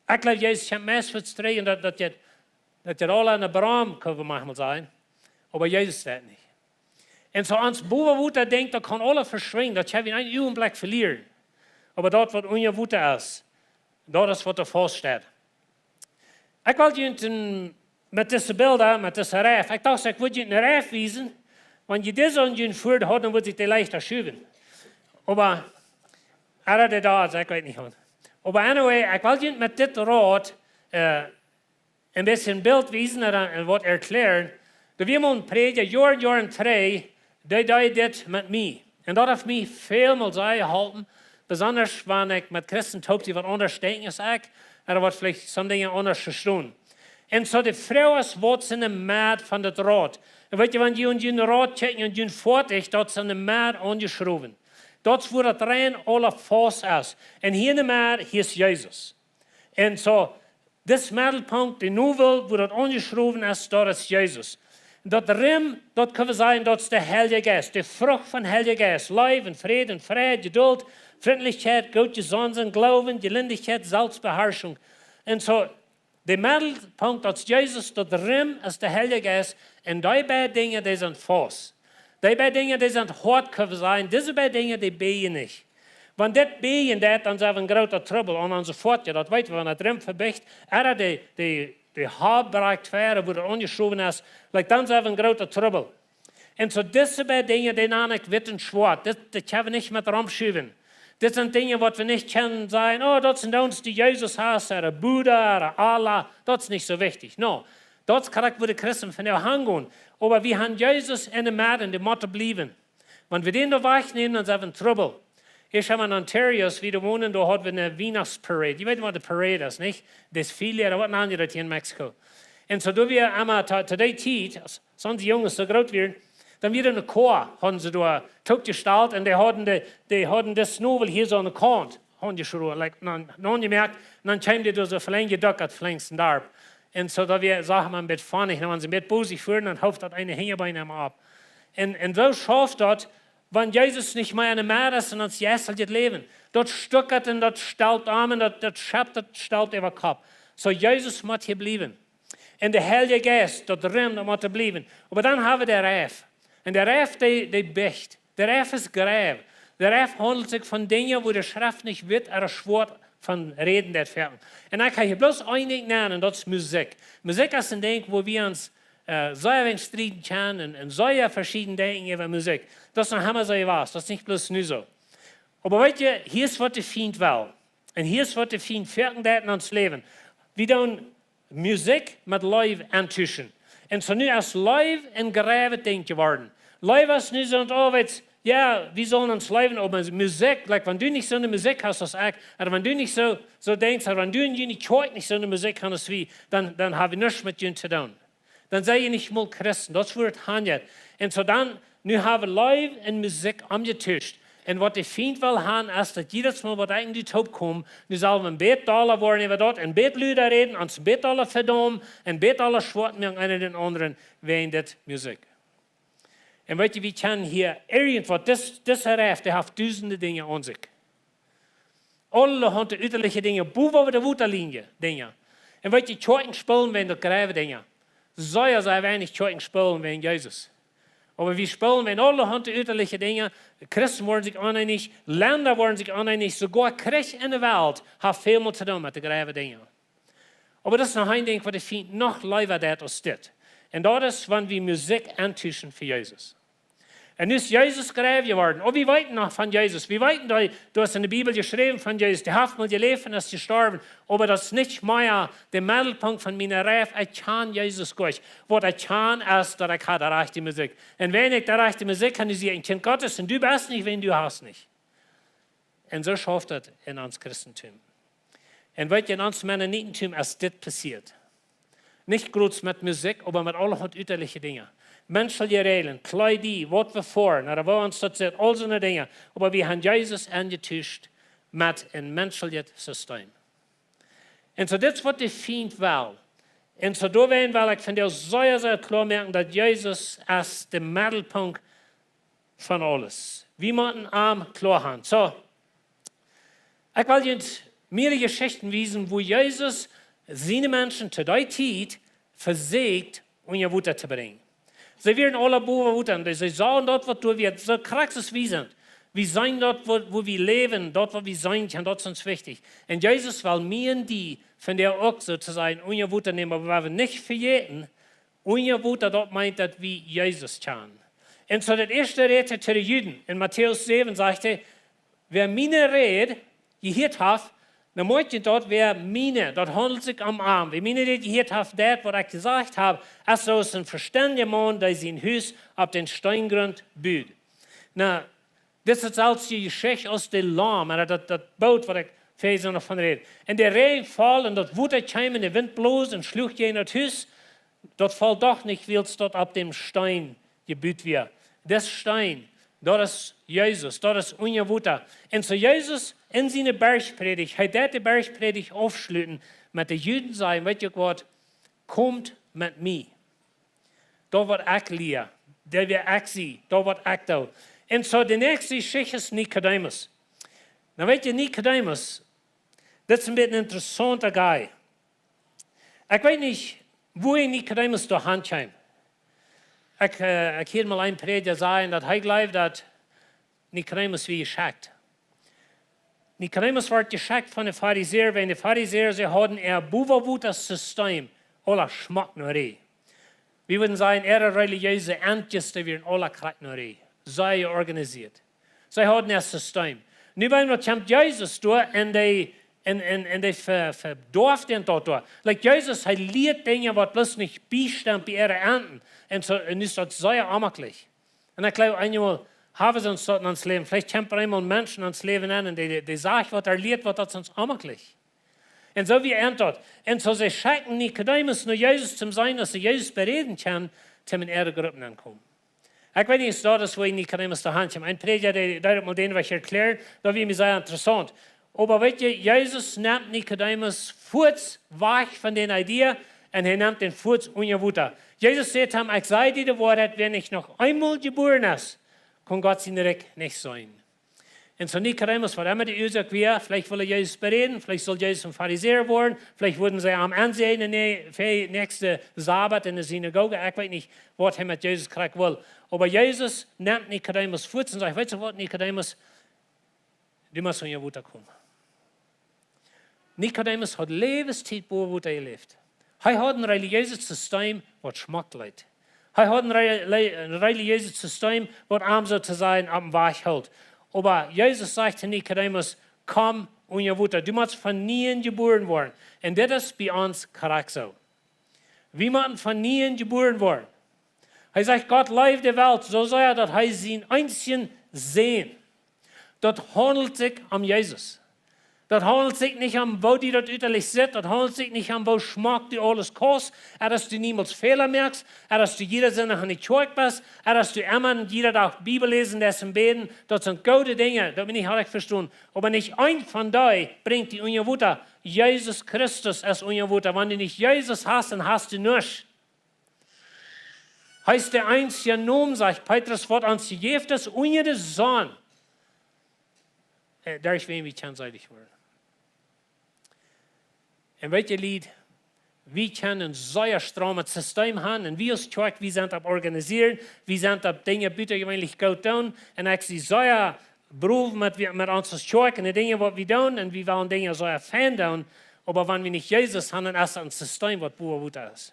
ekj jleew, Jesus kjemt meist fa trigj un daut, daut jeit, daut jeit aula en de Brom, kjenn wie mau sajen. Oba Jesus deit nich. Un soo ons bowen Wota denkj, daut kaun aula veschwinjen, daut kjenn wie en een Uagenblikj velieren. Oba daut, waut unja Wota es, daut es, waut doa faust steit. Ekj well junt een, met dise Bilda, met dise Reif, ekj docht, ekj wudd junt eene Reif wiesen, wan jie dise aun june Foat hauden, dan wudd sikj dee leichta schuwen. Oba, ea dee doa es, ekj weet nich waut. Oba anyway, ekj well junt met dit Rot, äh, een bät een Bilt wiesen un, un waut erkjlären. Doa wia mol een Prädja, Joaren, Joaren trigj, dee deed dit met mie. Un daut haft mie välmol sea jeholpen, besonda wan ekj met Christen toop sie, waut aundasch denkjen aus ekj, ooda waut veleicht sommje Dinja aundasch vestonen. Un soo de Froag es, waut es en de Medd von daut Rot? Un weet jie, wan jie aun jun Rot kjikjen, aun jun Foatich, daut es en de Medd aunjeschrowen. Daut es, wua daut rein aula faust es. Un hia en de Medd, hia es Jesus. Un soo, dis Meddelpunkt, de Nowel, wua daut aunjeschrowen es, daut es Jesus. Daut Rim, daut kjenn wie sajen, daut es de Heilje Jeist, de Frucht vom Heiljen Jeist. Leew un Fräd un Freid, Jeduld, Frintlichkjeit, goot jesonnen sennen, Gloowen, Jelindichkjeit, Selfstbeharschunk. Un soo, de Meddelpunkt, daut es Jesus, daut Rim es de Heilje Jeist. Un dee beid Dinja, dee sent faust. Dee beid Dinja, dee sent hoat, kjenn wie sajen. Dise beid Dinja, dee bäjen nich. Wan dit bäjen deit, dan sent wie en grooten Trubbel. Un onse Foat, jo, daut weet wie, wan daut Rim vebiecht, ooda de, de, de Hoab brakjt ver, wua daut aunjeschrowen es, like, dan sent wie en grooten Trubbel. Un soo dise beid Dinja, dee nan ekj witt un schwoat. Dit, dit kjenn wie nich met romschuwen. Dit sent Dinja, waut wie nich kjennen sajen: "Oh, daut sent ons, dee Jesus haft, ooda Buddha, ooda Allah." Daut es nich soo wichtich. No, daut es krakjt, wua de Christen vondoag hangonen. Oba wie haben Jesus en de Medd, dee mott bliewen. Wan wie dän doa wajchnämen, dan sent wie en Trubbel. Ekj hab en Ontario, aus wie doa wonden, doa hauden wie eene Wienachtsparade. Jie weeten, waut de Parade es, nich? Desfile, ooda waut nanen dee daut hia en Mexiko? Un soo doo wie emma to, to dee Tiet, aus, aus onse Junges soo groot wieren, Dan wia eene Koa, hauden see doa toopjestalt un dee hauden de, dee hauden de Snovel hia soo aun de Kaunt, hauden see soo, like, dan, dan jemoakt, un dan kjeem dee doa soo velenjd jedukt, velenjd em Darp. Un soo daut wia, sach eena een bät funny, un wan see een bät bosich wieren, dan hoof daut eene Henjebeen emma opp. Un, un soo schauft daut, wan Jesus nich mea enne Medd es en ons jeistlichet Läwen. Daut stuckat un daut stalt om un daut, daut schept, daut stalt äwa Kopp. Soo Jesus mott hia bliewen. Un de Heilje Jeist, daut Rum, daut mott bliewen. Oba dan hab wie de Reif. Un de Reif, dee, dee bicht. De Reif es Greiw. De Reif haundelt sikj von Dinja, wua de Schreft nich wiet ooda schwoat von räden deit. Un ekj hab hia bloos een Dinkj nennt, un daut es Musikj. Musikj es een Dinkj, wua wie ons, äh, sea weens strieden kjennen un, un sea veschieden denkjen äwa Musikj. Daut es noch emma soo jewast. Daut es nich bloos nu soo. Oba weet jie, hia es waut de Fient well. Un hia es waut de Fient werkjlich deit en ons Läwen. Wie doonen Musikj met Leew auntuschen. Un soo nu es Leew een Greiw Dinkj jeworden. Leew es nu soo, oh, weetst, jo, wie sellen ons leewen, oba Musikj, like, wan du nich soone Musikj hast aus ekj, ooda wan du nich soo, soo denkjst, ooda wan du en june Kjoakj nich soone Musikj hast aus wie, dan, dan hab wie nuscht met junt to doonen. Dan sie jie nich mol Christen, daut es wua daut hanjat. Un soo dan, nu hab wie Leew un Musikj omjetuscht. Un waut de Fient well haben, es daut jiedet Mol waut eejentlich toopkomen, nu sell wie een bät dolla woaren äwa daut, een bät luda räden, ons een bät dolla vedaumen, een bät dolla schwoat moaken eena dän aundren wäajen dit Musikj. Un weet jie, wie kjennen hia irjentwaut, dis, dise Reif, dee haft dusende Dinja aun sikj. Aulahaunt ütaliche Dinja, bowen äwa de Wotalienje Dinja. Un weet jie, Kjoakjen spolen wäajen daut Greiw Dinja. Sea, sea weinich Kjoakjen spolen wäajen Jesus. Oba wie spolen wäajen aulahaunt ütaliche Dinja. Christen woaren sikj oneenich, Lenda woaren sikj oneenich, soogoa Kjrich en de Welt haft väl mea to doonen met de Greiw Dinja. Oba daut es noch een Dinkj, waut de Fient noch leewa deit aus dit. Un daut es, wan wie Musikj auntuschen fa Jesus. Un nu es Jesus Greiw jeworden. Oh, wie weeten noch von Jesus. Wie weeten, daut, daut es en de Bibel jeschräwen von Jesus. Dee haft mol jeläft un es jestorwen. Oba daut es nich mea de Meddelpunkt von miene Reif. Ekj kjan Jesus goot. Waut ekj kjan es, daut ekj hab de rajchte Musikj. Un wan ekj de rajchte Musikj hab, dan sie ekj een Kjint Gottes. Un du best nich, wan du hast nich. Un soo schauft daut en ons Christentum. Un weet jie, en ons Mennonitentum es dit passieet. Nich bloos met Musikj, oba met aulahaunt ütaliche Dinja. Menschelje Räajlen, Kjleeda, waut wie foaren, ooda woo ons daut sitt, aul soone Dinja. Oba wie haben Jesus aunjetuscht met een menscheljet System. Un soo, dit es waut de Fient well. Un soo, doawäajen well ekj vondoag sea, sea kloa moaken, daut Jesus es de Meddelpunkt von aules. Wie motten am kloa haben. Soo, ekj well junt mearere Jeschichten wiesen, wua Jesus siene Menschen to dee Tiet vesieekjt, unja Wota to brinjen. See wieren aula bowen Wota un see sagen daut, waut doa wia, soo krakjt aus wie sent. Wie seenen daut, wua, wua wie läwen, daut, waut wie seenen kjennen, daut es ons wichtich. Un Jesus well mie un die vondoag uk, soo to sajen, unja Wota nämen, oba wie woaren nich vejäten, unja Wota, daut meent, daut wie Jesus kjanen. Un soo daut ieeschte rät hee to de Juden. En Matäus säwen sajcht hee: "Wäa miene Räd jehieet haft, dan moakt jie daut, wäa miene, daut haundelt sikj om am. Wäa miene Räd jehieet haft, deit, waut ekj jesajcht hab, es soo aus een vestendja Maun, dee sien Hus opp dän Steengrund bud." Nu, dit es dezelwje Jeschicht aus de Laum, un daut, daut Boot, waut ekj väa noch von räd. Un de Räajen foll, un daut Wota kjeem, un de Wint bloos un schluach jäajen daut Hus. Daut foll doch nich, wiels daut opp dän Steen jebut wia. Dis Steen, daut es Jesus, daut es unja Wota. Un soo Jesus en siene Bergprädicht, hee deed de Bergprädicht aufschluten met de Juden sajen: "Weet jie waut? Komt met mie. Daut, waut ekj lia, daut, wäa ekj sie, daut, waut ekj doo." Un soo de näakjste Jeschicht es Nikodemus. Nu weet jie, Nikodemus, daut es een bät een interessaunta guy. Ekj weet nich, woo Nikodemus doa han kjeem. Ekj, äh, ekj hieed mol een Prädja sajen, daut hee jleewd, daut Nikodemus wia jeschekjt. Nikodemus wort jeschekjt von de Farisäa, wiels de Farisäa, see hauden äa bowen Wota System aula schmock no Räd. Wie wudden sajen, äare relijeese Amtjes, dee wieren aula krakjt no Räd. See jeorganisieet. See hauden äa System. Nu bie daut kjemt Jesus doa un dee, un, un, un dee ve-, vedoaft an daut doa. Like Jesus, hee lieet Dinja, waut bloos nich biestemt bie äare Amten. Un soo, un es daut sea onjemakjlich. Un ekj jleew, eenmol haben see ons daut en ons Läwen. Veleicht kjemt eemol Menschen en ons Läwen aun un dee, dee, dee sajen, waut hee lieet, waut daut ons onjemakjlich. Un soo wia et daut. Un soo see schekjten Nikodemus no Jesus, om to seenen, aus see Jesus beräden kjennen, om en äare Gruppen aunkomen. Ekj weet nich, es daut es, woo Nikodemus doa han kjeem. Een Prädja, dee, dee daut mol dän Wajch erkjläaren, daut wia mie sea interessaunt. Oba weet jie, Jesus nemt Nikodemus fuaz wajch von dän Idee un hee nemt dän fuaz unja Wota. Jesus sajcht am: "Ekj saj die de Woarheit, wäa nich noch eemol jebuaren es, kaun Gott sien Rikj nich seenen." Un soo Nikodemus, waut emma de Uasoak wia, veleicht wull hee Jesus beräden, veleicht sull Jesus een Farisäa woaren, veleicht wudden see am aunseenen, nä-, fa näakjsten Sabat enne Sinagoge, ekj weet nich, waut hee met Jesus krakjt wull. Oba Jesus nemt Nikodemus fuaz un sajcht: "Weetst du waut, Nikodemus? Du motst unja Wota komen." Nikodemus haud Läwenstiet bowa Wota jeläft. Hee haud een relijeeset Sisteem, waut schmock leet. Hee haud een re-, le-, een relijeeset Sisteem, waut am, soo to sajen, oppem Wajch hilt. Oba Jesus sajcht to Nikodemus: "Komm unja Wota. Du motst von nieem jebuaren woaren." Un dit es bie ons krakjt soo. Wie motten von nieem jebuaren woaren. Hee sajcht: "Gott leeft de Welt soo sea, daut hee sienen eensjen Sän." Daut haundelt sikj om Jesus. Daut haundelt sikj nich om, woo die daut utalich sitt. Daut haundelt sikj nich om, woo schmock du aules kaust, ooda daut du niemols Fäla moakst, ooda daut du jieda Sindach enne Kjoakj best, ooda daut du emma un jieda Dach Bibel läsen deist un bäden. Daut sent goode Dinja, daut mie nich rajcht vestonen. Oba nich eent von dee brinjt die unja Wota. Jesus Christus es unja Wota. Wan du nich Jesus hast, dan hast du nuscht. Hee es de eensje Nomen, sajcht Petrus, waut ons jejäft es unja de Sonn, äh, derch wäm wie kjennen seelich woaren. Un weet jie, Lied, wie kjennen een sea straumet Sisteem han, un wie aus Kjoakj, wie sent opp organisieren, wie sent opp Dinja butajeweenlich goot doonen, un ekj sie sea brow met, met ons aus Kjoakj un de Dinja, waut wie doonen, un wie wellen Dinja sea fein doonen, oba wan wie nich Jesus han, dan es daut een Sisteem, waut bowa Wota es.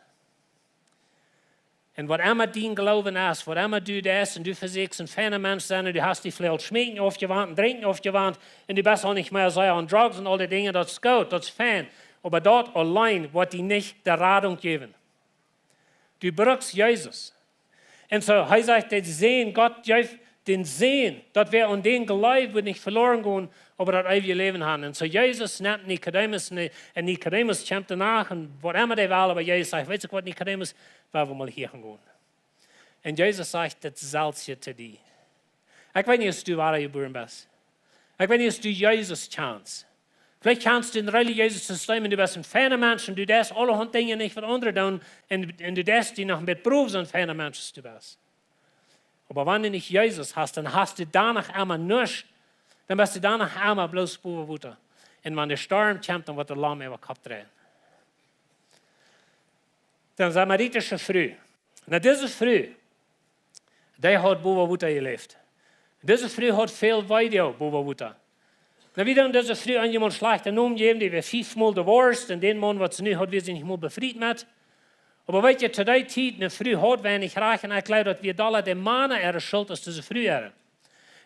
Un waut emma dien Gloowen es, waut emma du deist, un du vesieekjst een feina Mensch sennen, un du hast die veleicht Schmeekjen aufjewant un Drinkjen aufjewant, un du best aul nich mea soo aun Drugs un aul dee Dinja, daut es goot, daut es fein. Oba daut auleen woat die nich de Radunk jäwen. Du brukst Jesus. Un soo, hee sajcht, de Sän, Gott jeef dän Sän, daut wäa aun dän jleeft, woat nich veloren gonen, oba daut eewje Läwen han. Un soo Jesus nemt Nikodemus, un, un Nikodemus kjemt doano, un waut emma dee well, oba Jesus sajcht: "Weetst du waut, Nikodemus, wie woaren mol hia gonen." Un Jesus sajcht: "Daut selwje to die." Ekj weet nich, aus du wadajebuaren best. Ekj weet nich, aus du Jesus kjanst. Veleicht kjanst du een relijeeset Sisteem un du best een feina Mensch un du deist aulahaunt Dinja nich, waut aundre doonen, un, un du deist die noch een bät brow, soo een feina Mensch aus du best. Oba wan du nich Jesus hast, dan hast du doano emma nuscht, dan best du doano emma bloos bowa Wota. Un wan de Storm kjemt, dan woat de Lam äwa Kopp dreien. De samaritasche Fru. Nu, dise Fru, dee haud bowa Wota jeläft. Dise Fru haud väl Weedoag bowa Wota. Nu, wie doonen dise Fru eenjemol schlajchte Nomen jäwen, dee wia fiefmol divorced, un dän Maun, waut see nu haud, wia see nich mol befriet met. Oba weet jie, to dee Tiet, eene Fru haud weinich Rajcht, un ekj jleew, daut wia dolla de Mana äare Schult aus dise Fru äare.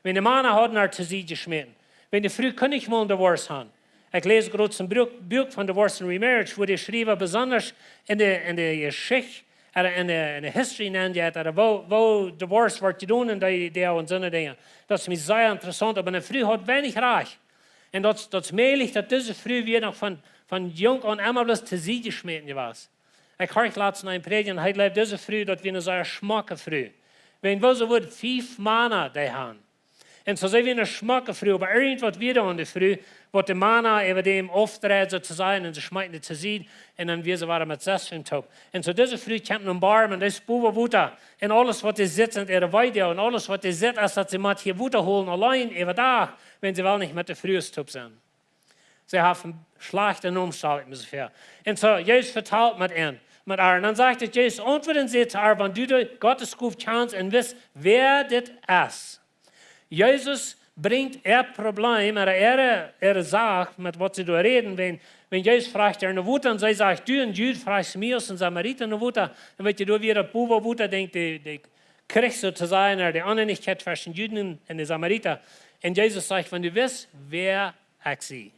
Wan de Mana hauden äa to Sied jeschmäten. Wan de Fru kunn nich mol een Divorce han. Ekj läs groots een Buak, Buak von Divorce and Remarriage, wua de Schriewa besonda enne, enne Jeschicht, ooda enne, enne History nenjeit, ooda woo, woo Divorce woat jedonen en dee, dee un soone Dinja. Daut es mie sea interessaunt, oba eene Fru haud weinich Rajcht. Un daut, daut es mäajlich, daut dise Fru wia noch von, von junk aun emma bloos to Sied jeschmäten jewast. Ekj horcht latst no een Prädja, hee jleewd, dise Fru, daut wia eene sea schmocke Fru. Wan woo see wudd fief Mana dee han. Un soo see wia eene schmocke Fru, oba irjentwaut wia doa aun de Fru, waut de Mana äwa däm aufdreid, soo to sajen, un see schmeeten dee to Sied, un dan wia see wada met sest Fru toop. Un soo dise Fru kjemt nom Borm, un dee es bowa Wota, un aules waut dee sitt, sent äare Weedoag, un aules waut dee sitt, es daut see mott hia Wota holen, auleen, äwa Dach, wan see well nich met de Frues toop sennen. See haft een schlajchten Nomen, stal ekj mie soo väa. Un soo, Jesus vetalt met an, met äa. Un dan sajcht et, Jesus auntwuad un säd to äa: "Wan du de Gottes Sän best un wist, wäa dit es." Jesus brinjt äa Problem, ooda äare, äare Sach, met waut see doa räden, wan, wan Jesus fruach äa no Wota, un see sajcht: "Du, een Jud, fruachst mie aus een Samarita no Wota." Un weet jie, doa wia daut bowa Wota, denkjt, dee, dee Kjrich, soo to sajen, ooda de Oneenichkjeit tweschen Juden un de Samarita. Un Jesus sajcht: "Wan du wist, wäa ekj sie.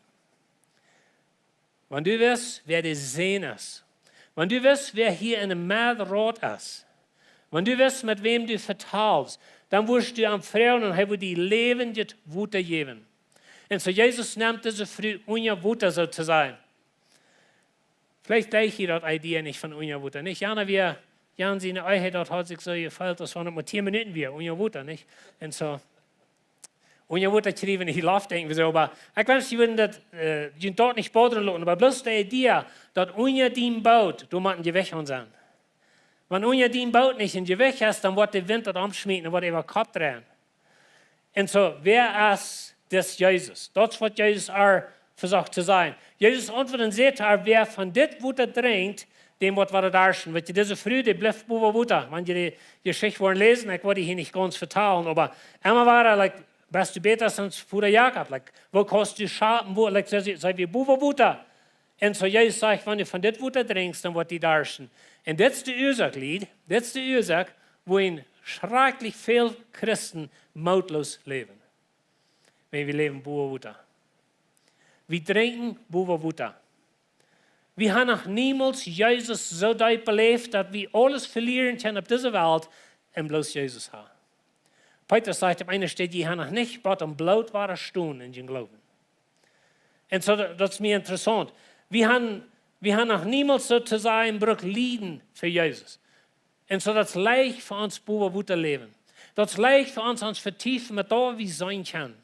Wan du wist, wäa de Sän es. Wan du wist, wäa hia enne Medd Rot es. Wan du wist, met wäm du vetalst, dan wurscht du am froagen un hee wudd die läwendjet Wota jäwen." Un soo Jesus nemt dise Fru unja Wota, soo to sajen. Veleicht jleich jie daut Idee nich von unja Wota, nich? Jana wia Jan siene Ehe, daut haud sikj soo jefeelt, aus wan et mau tieen Minuten wia, unja Wota, nich? Un soo, unja Wota kjrieen wie nich Loft, denkjen wie soo, oba ekj wensch, jie wudden daut, äh, jie daut nich bodren loten, oba bloos de Idee, daut unja dien Boot, doa mott een Jewicht aun sennen. Wan unja dien Boot nich een Jewicht es, dan woat de Wint daut omschmieten un woat äwa Kopp dreien. Un soo, wäa es dis Jesus? Daut es waut Jesus ar vesocht to sajen. Jesus auntwuat un säd ar: Wäa von dit Wota drinkjt, däm woat wada darschen. Weet jie, dise Fru, dee blift bowa Wota. Wan jie de Jeschicht woaren läsen, ekj woa dee hia nich gaunz vetalen, oba emma wada, like, best du bäta aus Voda Jakob? Like, woo kaust du schapen, woo, like, see, see wia bowa Wota. Un soo Jesus sajcht: Wan du von dit Wota drinkjst, dan woat die darschen. Un dit es de Uasoak, Lied, dit es de Uasoak, wuarom schrakjlich väl Christen mootloos läwen. Wan wie läwen bowa Wota. Wie drinkjen bowa Wota. Wie haben noch niemols Jesus soo deep beläft, daut wie aules velieren kjennen opp dise Welt un bloos Jesus haben. Petrus sajcht opp eene Städ: Jie haben noch nich waut aum Bloot wada stonen en jun Gloowen. Un soo, daut, daut es mie interessaunt. Wie haben, wie haben noch niemols, soo to sajen, brukt lieden fa Jesus. Un soo, daut es leicht fa ons bowa Wota läwen. Daut es leicht fa ons, ons vetiefen met daut, waut wie seenen kjennen.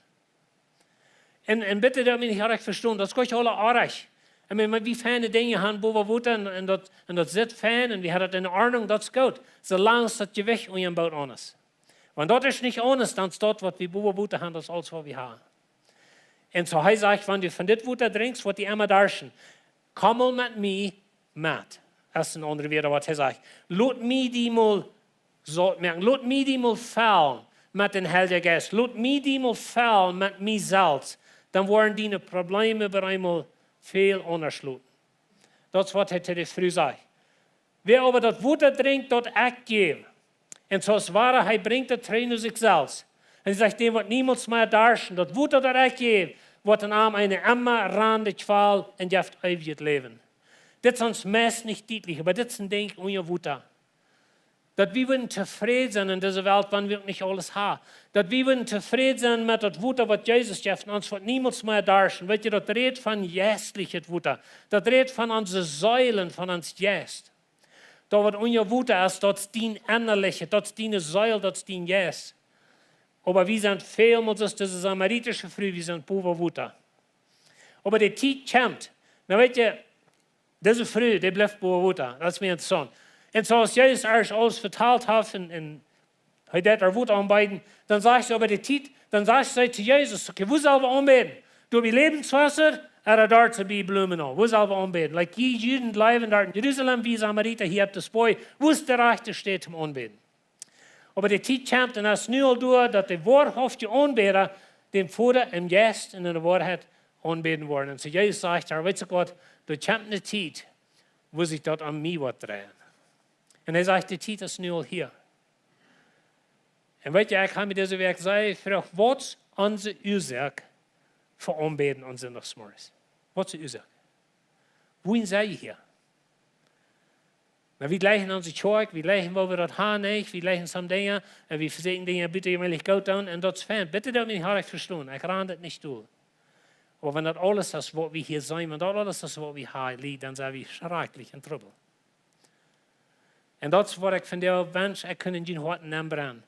Un, un bitte, daut mie nich oajch vestonen, daut es goanich aula oajch. Ekj meen, wie feine Dinja haben bowa Wota un, un daut, un daut sitt fein un wie haben daut en Ordnunk, daut es goot. Soo lang aus daut Jewicht unja däm Boot aun es. Wan daut es nich aundasch, dan es daut, waut wie bowa Wota haben, daut es aules, waut wie haben. Un soo hee sajcht: Wan du von dit Wota drinkjst, woat die emma darschen. Komm mol met mie met. Daut es een aundret Wuat, waut hee sajcht. Lot mie die mol saut moaken. Lot mie die mol fellen met dän Heiljen Jeist. Lot mie die mol fellen met mie selfst. Dan woaren diene Probleme opp eemol väl aundasch loten. Daut es, waut hee to de Fru sajcht. Wäa oba daut Wota drinkjt, daut ekj jäw, un soo aus wada, hee brinjt daut trigj no sikj selfst. Un hee sajcht: Däm woat niemols mea darschen. Daut Wota, daut ekj jäw, woat en am eene emma rannende Kjwal un jeft eewjet Läwen. Dit es ons meist nich dietlich, oba dit es een Dinkj unja Wota. Daut wie wudden tofräd sennen en dise Welt, wan wie uk nich aules haben. Daut wie wudden tofräd sennen met daut Wota, waut Jesus jeft, un ons woat niemols mea darschen. Weet jie, daut rät von jeistlichet Wota. Daut rät von onse Seelen, von ons Jeist. Daut, waut unja Wota es, daut es dien ennalichet, daut es diene Seel, daut es dien Jeist. Oba wie sent välmols soo aus dise samaritische Fru, wie sent bowa Wota. Oba de Tiet kjemt. Nu, weet jie, dise Fru, dee blift bowa Wota. Daut es mie interessaunt. Un soo aus Jesus ar aules vetalt haft un, un hee deed ar Wota aunbeeden, dan sajcht see oba de Tiet, dan sajcht see to Jesus: Okay, wua sell wie aunbäden? Doa bie Läwenswota, ooda doa bie Blumenau? Wua sell wie aunbäden? Like, jie Juden bleewen doa en Jerusalem, wie Samarita hia opp de Spooj. Wua es de rajchte Städ toom aunbäden? Oba de Tiet kjemt un es nu aul doa, daut de woarhauftje Aunbäda däm Voda em Jeist un en de Woarheit aunbäden woaren. Un soo Jesus sajcht ar: Weetst du waut, doa kjemt ne Tiet, wua sikj daut om mie woat dreien. Un hee sajcht: De Tiet es nu aul hia. Un weet jie, ekj hab mie dise Wäakj sea jefroacht, waut es onse Uasoak fa aunbäden aun Sindachsmorjes? Waut es de Uasoak? Wuarom sent wie hia? Nu, wie jleichen onse Kjoakj, wie jleichen, woo wie daut haben, nich? Wie jleichen some Dinja, un wie vesieekjen Dinja bäta jemeenlich goot doonen, un daut es fein. Bitte doot mie nich oajch vestonen, ekj ran daut nich dol. Oba wan daut aules es, waut wie hia seenen, wan daut aules es, waut wie haben, Lied, dan sent wie schrakjlich en Trubbel. Un daut es, waut ekj von die wensch, ekj kunn en dien Hoat nenbrennen.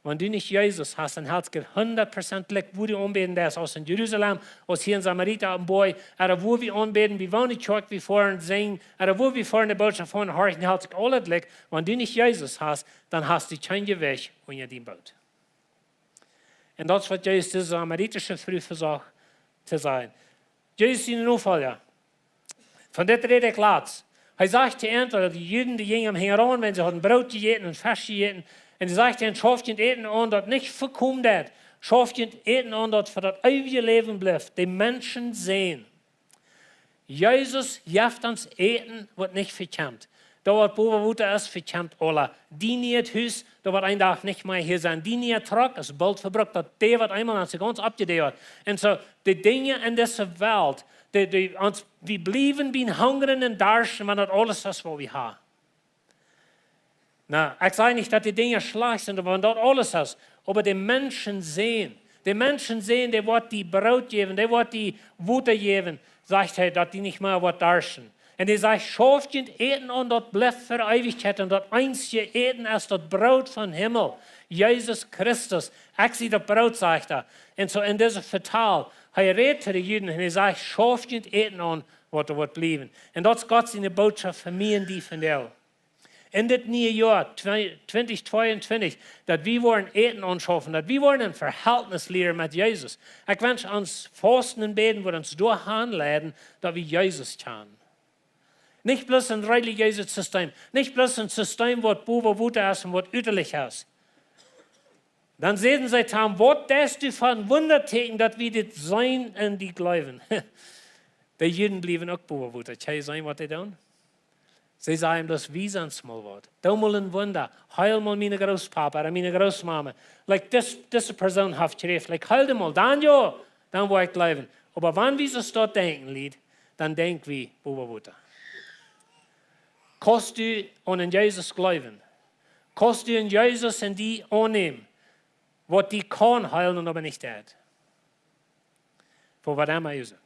Wan du nich Jesus hast, dan hast du hundat Prozent jlikj, wua du aunbäden deist, aus en Jerusalem, aus hia en Samarita opp dän Boaj, ooda wua wie aunbäden, bie waut ne Kjoakj wie foaren sinjen, ooda wua wie foaren de Bootschoft foaren horchen, hast du aulet jlikj. Wan du nich Jesus hast, dan hast du kjeen Jewicht unja dien Boot. Un daut es, waut Jesus dise samaritische Fru vesocht to sajen. Jesus siene Nofolja. Von dit räd ekj latst. Hee sajcht to an, daut de Juden, dee jinjen am hinjaraun, wan see hauden Broot jejäten un Fesch jejäten. Un hee sajcht to an: Schauft junt Äten aun, daut nich vekomen deit. Schauft junt Äten aun, daut fa daut eewje Läwen blift. De Menschensän. Jesus jeft ons Äten, waut nich vekjemt. Daut, waut bowa Wota es, vekjemt aula. Dien nieet Hus, daut woat een Dach nich mea hia sennen. Dien niea Truck es boolt vebrukt, daut dee woat eemol, aus hee gaunz oppjedeit woat. Un soo, de Dinja en dise Welt, de, de, ons, wie bliewen bie hungren un darschten, wan daut aules es, waut wie haben. Nu, ekj saj nich, daut de Dinja schlajcht sent, oba wan daut aules es, oba de Menschensän, de Menschensän, dee woat die Broot jäwen, dee woat die Wota jäwen, sajcht hee, daut die nich mea woat darschten. Un hee sajcht: "Schauft junt Äten aun, daut blift fa Eewichkjeit, un daut eensje Äten es daut Broot vom Himmel, Jesus Christus. Ekj sie daut Broot", sajcht hee. Un soo en dise Vetal, hee rät to de Juden un hee sajcht: "Schauft junt Äten aun, waut doa woat bliewen." Un daut es Gott siene Bootschoft fa mie un die vondoag. En dit niee Joa, twe-, twintich tweeuntwintich, daut wie woaren Äten aunschaufen, daut wie woaren een Vehältnis lieren met Jesus. Ekj wensch, ons Fausten un Bäden wudd ons doahan leiden, daut wie Jesus kjanen. Nich bloos een religiöset System, nich bloos een System, waut bowen Wota es un waut utalich es. Dan säden see to am: "Waut deist du fa een Wundatieekjen, daut wie dit seenen un die jleewen?" De Juden bliewen uk bowen Wota. Kjenn jie seenen, waut dee doonen? See sajen bloos: "Wies ons mol waut. Doo mol een Wunda. Heil mol mienen Grootpapa ooda miene Grootmama. Like, dis, dise Persoon haft Kjräft. Like, heil dee mol. Dan jo, dan woa ekj jleewen." Oba wan wie soo daut denkjen, Lied, dan denkj wie bowen Wota. Kaust du aun een Jesus jleewen? Kaust du een Jesus en die aunnämen, waut die kaun heilen un oba nich deit? Fa waut emma es et.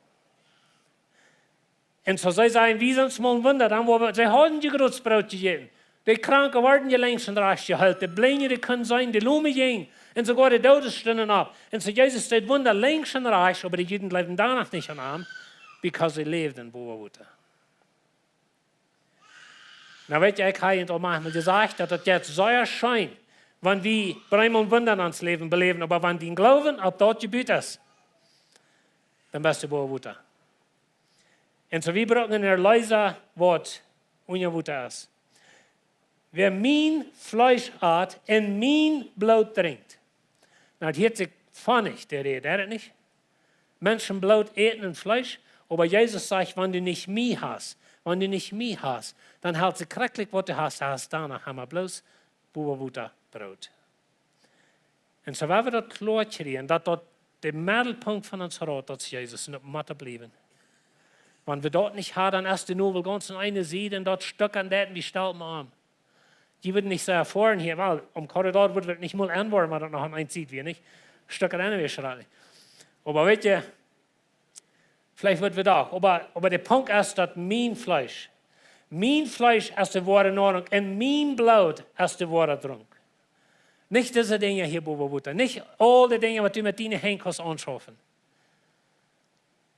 Un soo see sajen: "Wies ons mol een Wunda, dan woa wie." See hauden je grootet Broot jejäten. De Kranke worden je lenjs un rajchts jeheelt. De Blinje, dee kunnen seenen, de Lome jinjen. Un soogoa de Doode stunden opp. Un soo Jesus deed Wunda lenjs un rajchts, oba de Juden jleewden doano nich aun am, because see läwden bowen Wota. Nu weet jie, ekj hab junt aul mol jesajcht, daut daut jeit sea scheen, wan wie breemol Wunda en ons Läwen beläwen, oba wan dien Gloowen opp daut jebut es, dan best du bowen Wota. Un soo, wie brucken een Erleesa, waut unja Wota es. "Wäa mien Fleesch at un mien Bloot drinkjt." Nu, daut hieet sikj funny, de Räd, deit et nich? Menschen Bloot äten un Fleesch, oba Jesus sajcht: "Wan du nich mie hast, wan du nich mie hast, dan helt sikj krakjt waut du hast, hast doano emma bloos bowen Wota Broot." Un soo woa wie daut kloa kjrieen, daut daut de Meddelpunkt von ons Raut, daut es Jesus, un daut mott et bliewen. Wan wie daut nich haben, dan es de Nowel gaunz aun eene Sied un daut Stekj aun daut, wie stalen am. Dee woat nich soo erfoaren hia, wiels aum Korridor woat et nich mol aunwoaren, wan daut noch aun eene Sied wia, nich? Stekj aun eene wia schrakjlich. Oba weet jie, veleicht woat wie doch. Oba, oba de Punkt es, daut mien Fleesch, mien Fleesch es de woare Nahrung un mien Bloot es de woare Drunk. Nich dise Dinja hia bowen Wota, nich aul de Dinja, waut du met diene Henj kaust aunschaufen.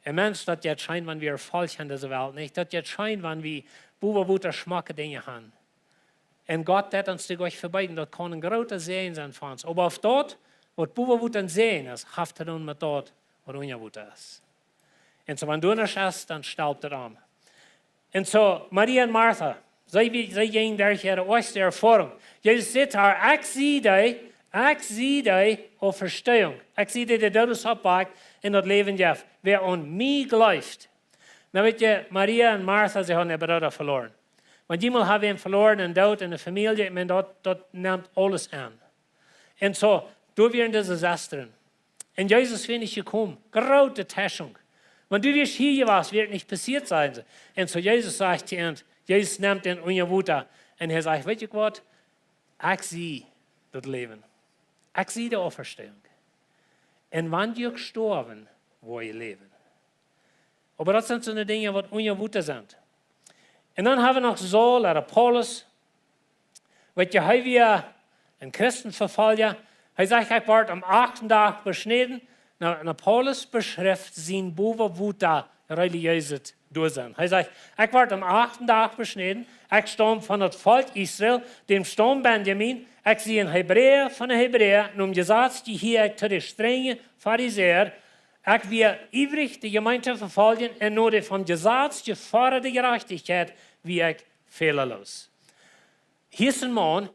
Un Mensch, daut jeit scheen, wan wie Erfolg haben en dise Welt, nich? Daut jeit scheen, wan wie bowen Wota schmocke Dinja haben. Un Gott deit ons dee goanich vebeeden, daut kaun een groota Säajen sennen fa ons. Oba auf daut, waut bowen Wota een Säajen es, haft to doonen met daut, waut unja Wota es. Un soo, wan du nich hast, dan stalpt et aun. Un soo, Maria un Martha, see, wie, see jinjen derch äare ieeschte Erfoarunk. Jesus säd to an: "Ekj sie dee, ekj sie dee Auferstehung. Ekj sie dee, dee Doodes oppwakjt un daut Läwen jeft. Wäa aun mie jleeft." Nu weet jie, Maria un Martha, see hauden äa Brooda veloaren. Wan jie mol haben wäm veloaren, een Doot en de Famielje, ekj meen, daut, daut nemt aules aun. Un soo, doa wieren dise Sestren. Un Jesus wia nich jekomen. Groote Teischunk. Wan du wieescht hia jewast, wia et nich passieet, säden see. Un soo Jesus sajcht to an, Jesus nemt an unja Wota. Un hee sajcht: "Weet jie waut? Ekj sie daut Läwen. Ekj sie de Auferstehung. Un wan jie uk stoawen, woa jie läwen." Oba daut sent soone Dinja, waut unja Wota sent. Un dan haben wie noch Saul, ooda Paulus. Weet jie, hee wia een Christenvefolja. Hee sajcht: "Ekj wort aum achten Dach beschnäden." Nu, nu, Paulus beschrift sien bowen Wota religiöset Doasennen. Hee sajcht: "Ekj wort aum achten Dach beschnäden. Ekj staum von daut Volkj Israel, däm Staum Benjamin. Ekj sie een Hebräa von de Hebräa. Nom Jesaz jehieed ekj to de strenje Farisäa. Ekj wia iewrich, de Jemeent to vefoljen, un no de vom Jesaz jefodade Jerajchtichkjeit wia ekj fälaloos." Hia es een Maun,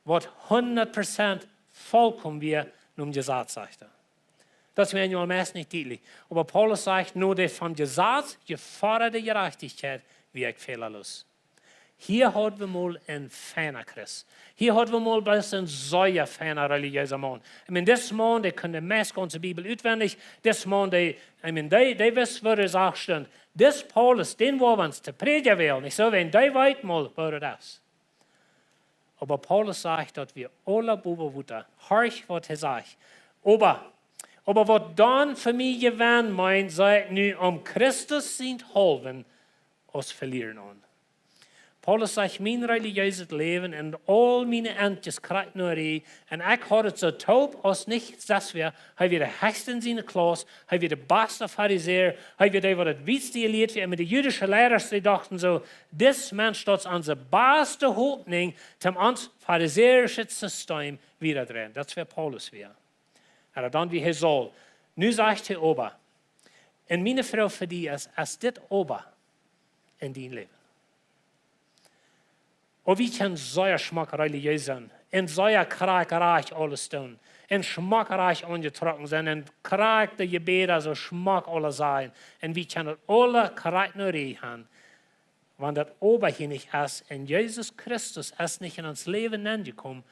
waut hundat Prozent volkomen wia nom Jesaz, sajcht hee. Daut es mie nu aul meist nich dietlich. Oba Paulus sajcht: "No de vom Jesaz jefodade Jerajchtichkjeit wia ekj fälaloos." Hia haud wie mol een feina Christ. Hia haud wie mol bloos een sea feina religiösa Maun. Ekj meen, dis Maun, dee kunn meist gaunze Bibel utwendich. Dis Maun, dee, ekj meen, dee, dee wist, woo de Sach stunt. Dis Paulus, dän woa wie ons to Prädja wälen, nich soo? Wan dee weet mol, woo daut es. Oba Paulus sajcht, daut wia aules bowen Wota. Horcht, waut hee sajcht. Oba, oba waut dan fa mie jewennt, meen, see ekj nu om Christus sient haulwen aus velieren aun. Paulus sajcht: Mien relijeeset Läwen un aul miene Entjes krakjt no Rie, un ekj haud et soo toop aus nich sest wäa. Hee wia de hechste en siene Klauss, hee wia de basta Farisäa, hee wia dee, waut daut wietste jelieet wia. Un de jüdische Leidasch, dee dochten soo: Dis Mensch, daut es onse basta Hopninj, toom ons farisäischet System wieda dreien. Daut es wäa Paulus wia. Ooda dan wia hee Saul. Nu sajcht hee: Oba, un miene Froag fa die es: Es dit oba en dien Läwen? Oba wie kjennen sea schmock relijees sennen un sea krakjt rajcht aules doonen un schmock rajcht aunjetrocken sennen un krakjt de Jebäda soo schmock aule sajen, un wie kjennen daut aule krakjt no Rie han. Wan daut oba hia nich es un Jesus Christus es nich en ons Läwen nenjekomen,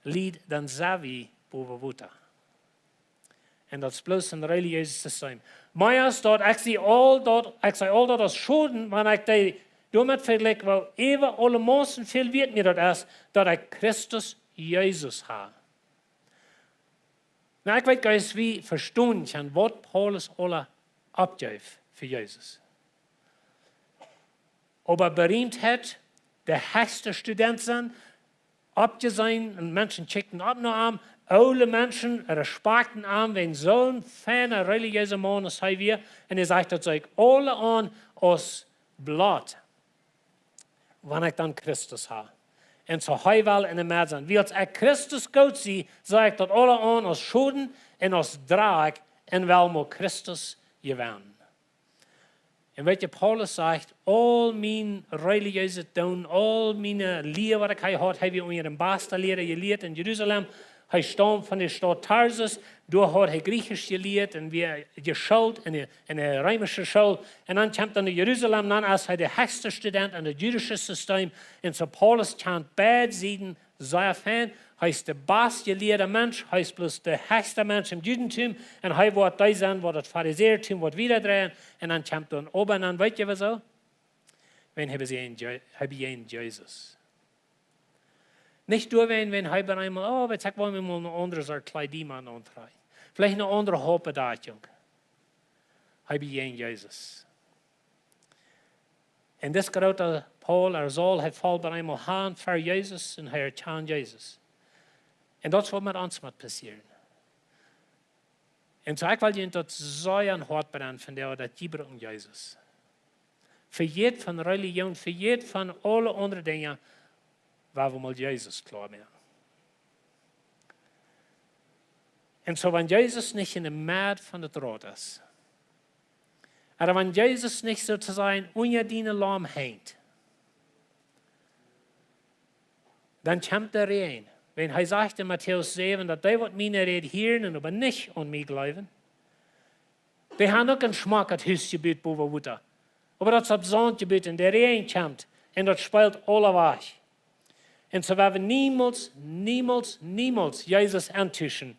Lied, dan sent wie bowa Wota. Un daut es bloos een relijeeset System. Mea es daut, ekj see aul daut, ekj see aul daut aus Schoden, wan ekj dee doamet vejlikj, woo äwa aule Mausen väl wieet mie daut es, daut ekj Christus Jesus ha. Nu, ekj weet, Gott, wie vestonen kjennen, waut Paulus aula oppjeef fa Jesus. Oba Beriemtheit, de hechste Student sennen, oppjeseenen, un Menschen kjikjten opp no am, oole Menschen respakjten am, wäajen soon feina relijeesa Maun aus hee wia. Un hee sajcht: Daut see ekj aule aun aus Blott, wan ekj dan Christus ha. Un soo hee well en de Med sennen. Wiels ekj Christus goot see, see ekj daut aule aun aus Schoden un aus Drakj un well mau Christus jewennen. Un weet jie, Paulus sajcht: Aul mien relijeeset Doonen, aul miene Lia, waut ekj hia haud, hee wia unja dän basta Liera jelieet en Jerusalem. Hee staumd von de Staut Tarsus, doa haud hee Jriechisch jelieet un wia jeschoolt en de, en de reemische School. Un dan kjemt hee no Jerusalem, dan es hee de hechste Student en daut jüdische System. Un soo Paulus kjant beid Sieden sea fein. Hee es de bast jelieeda Mensch, hee es bloos de hechsta Mensch em Judentum, un hee woat dee sennen, waut daut Farisäatum woat wieda dreien, un dan kjemt doa een oba, un dan weet jie waut soo? Wan hee bejäajent Je-, hee bejäajent Jesus. Nich doawäajen, wan hee bie eemol, oh, weet ekj, ekj well mie mol eene aundre Sort Kjleeda auntrakjen. Veleicht eene aundre Hauptbedakjunk. Hee bejäajent Jesus. Un dis groota Paul, ooda Saul, hee foll bie eemol han ver Jesus un hee erkjant Jesus. Un daut es waut met ons mott passieren. Un soo ekj well junt daut sea aun daut Hoat brennen von dee, daut jie brucken Jesus. Vejät von Relijoon, vejät von aule aundre Dinja, woa wie mol Jesus kloa moaken. Un soo, wan Jesus nich en de Med von daut Rot es, ooda wan Jesus nich, soo to sajen, unja diene Lom henjt, dan kjemt de Räajen. Wan hee sajcht en Matäus säwen, daut dee, waut miene Räd hieren un oba nich aun mie jleewen, dee han uk een schmocket Hus jebut bowa Wota. Oba daut es opp Saunt jebut un de Räajen kjemt un daut spolt aules wajch. Un soo woa wie niemols, niemols, niemols Jesus auntuschen.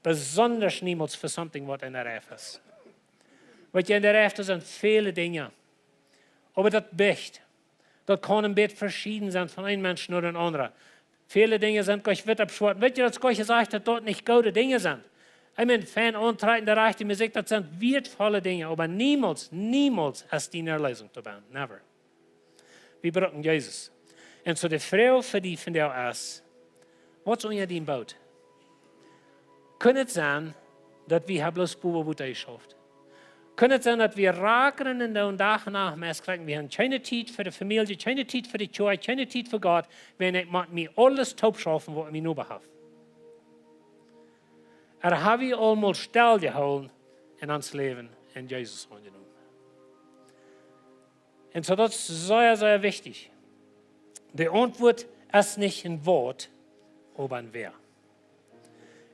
Besondasch niemols fa something, waut en de Reif es. Weet jie, en de Reif sent väle Dinja. Oba daut Bicht, daut kaun een bät veschieden sennen von een Mensch no dän aundren. Väle Dinja sent goanich witt opp schwoat. Weet jie, daut es goanich jesajcht, daut daut nich goode Dinja sent. Ekj meen, fein auntrakjen, de rajchte Musikj, daut sent wieetvolle Dinja. Oba niemols, niemols es dee Erleesunk doabie. Never. Wie brucken Jesus. Un soo de Froag fa die vondoag es: Waut es unja dien Boot? Kaun et sennen, daut wie ha bloos bowa Wota jeschauft? Kaun et sennen, daut wie rakren un doonen Dach un Nacht, mau kjrieen, wie han kjeene Tiet fa de Famielje, kjeene Tiet fa de Kjoakj, kjeene Tiet fa Gott, wan ekj mott mie aules toopschaufen, waut mie nu behaft? Ooda ha wie aul mol stelljehoolen en ons Läwen un Jesus aunjenomen? Un soo, daut es sea, sea wichtich. De Auntwuat es nich een Waut, oba een Wäa.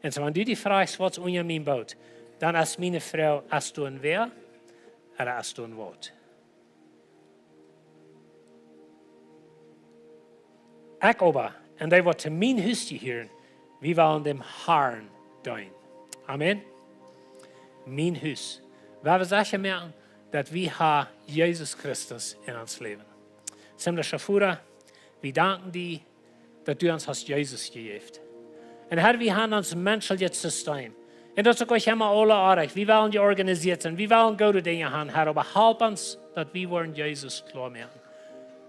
Un soo, wan du die froagst, waut es unja mien Boot, dan es miene Froag: Hast du een Wäa ooda hast du een Waut? Ekj oba un dee, waut to mien Hus jehieren, wie wellen däm Harn deenen. Amen. Mien Hus. Woa wie secha moaken, daut wie ha Jesus Christus en ons Läwen. Himmlischa Voda, wie danken die, daut du ons hast Jesus jejäft. Un Herr, wie han ons menschlichet System. Un daut es uk nich emma aules oajch. Wie wellen jeorganisieet sennen. Wie wellen goode Dinja han, Herr, oba help ons, daut wie woaren Jesus kloa moaken.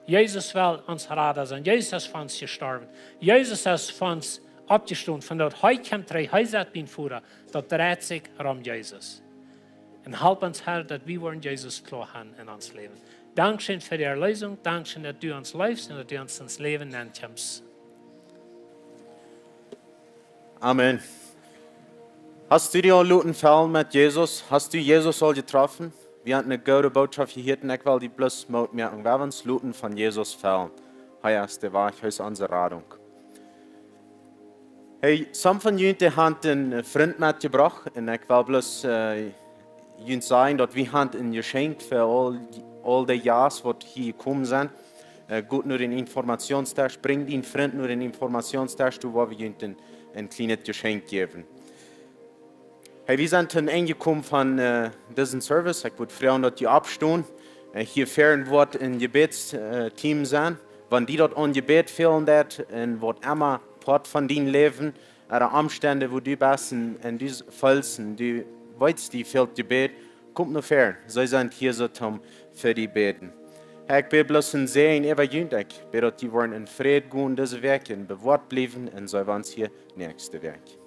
Jesus well ons Rada sennen. Jesus es fa ons jestorwen. Jesus es fa ons oppjestonen. Von daut hee kjemt trigj, hee sett bie dän Voda. Daut dreit sikj rom Jesus. Un halp ons, Herr, daut wie woaren Jesus kloa haben en ons Läwen. Dankscheen fa de Erlösung. Dankscheen, daut du ons leefst un daut du ons en ons Läwen nenkjemst. Amen. Hast du die aul loten fellen met Jesus? Hast du Jesus aul jetroffen? Wie haben eene goode Botschaft jehieet un ekj well die bloos Moot moaken. Wie haben ons loten von Jesus fellen. Hee es de Wajch, hee es onse Radunk. Hey, some von junt haben eenen, äh, Frint metjebrocht un ekj well bloos, äh, junt sajen, daut wie haben een Jeschenkj fa aul, aul de Jast, waut hia jekomen sent. Äh, got no dän Informationsdesk, brinj dän Frint no dän Informationsdesk, doa woa wie junt een, een kjlienet Jeschenkj jäwen. Hey, wie sent aum Enj jekomen von, äh, disen Service. Ekj wudd froagen, daut jie oppstonen. Äh, hia väaren woat een Jebäds-, äh, Team sennen. Wan die daut aun Jebäd fälen deit, un waut emma Poat von dien Läwen, ooda Omstend, wua du best, un, un du s-, feelst, un du weetst, die fält Jebäd, komm no väaren. See sent hia soo toom fa die bäden. Herr, ekj bäd bloos een Säajen äwa junt. Ekj bäd, daut jie woaren en Fräd gonen dise Wäakj un bewoat bliewen, un see woaren hia näakjste Wäakj.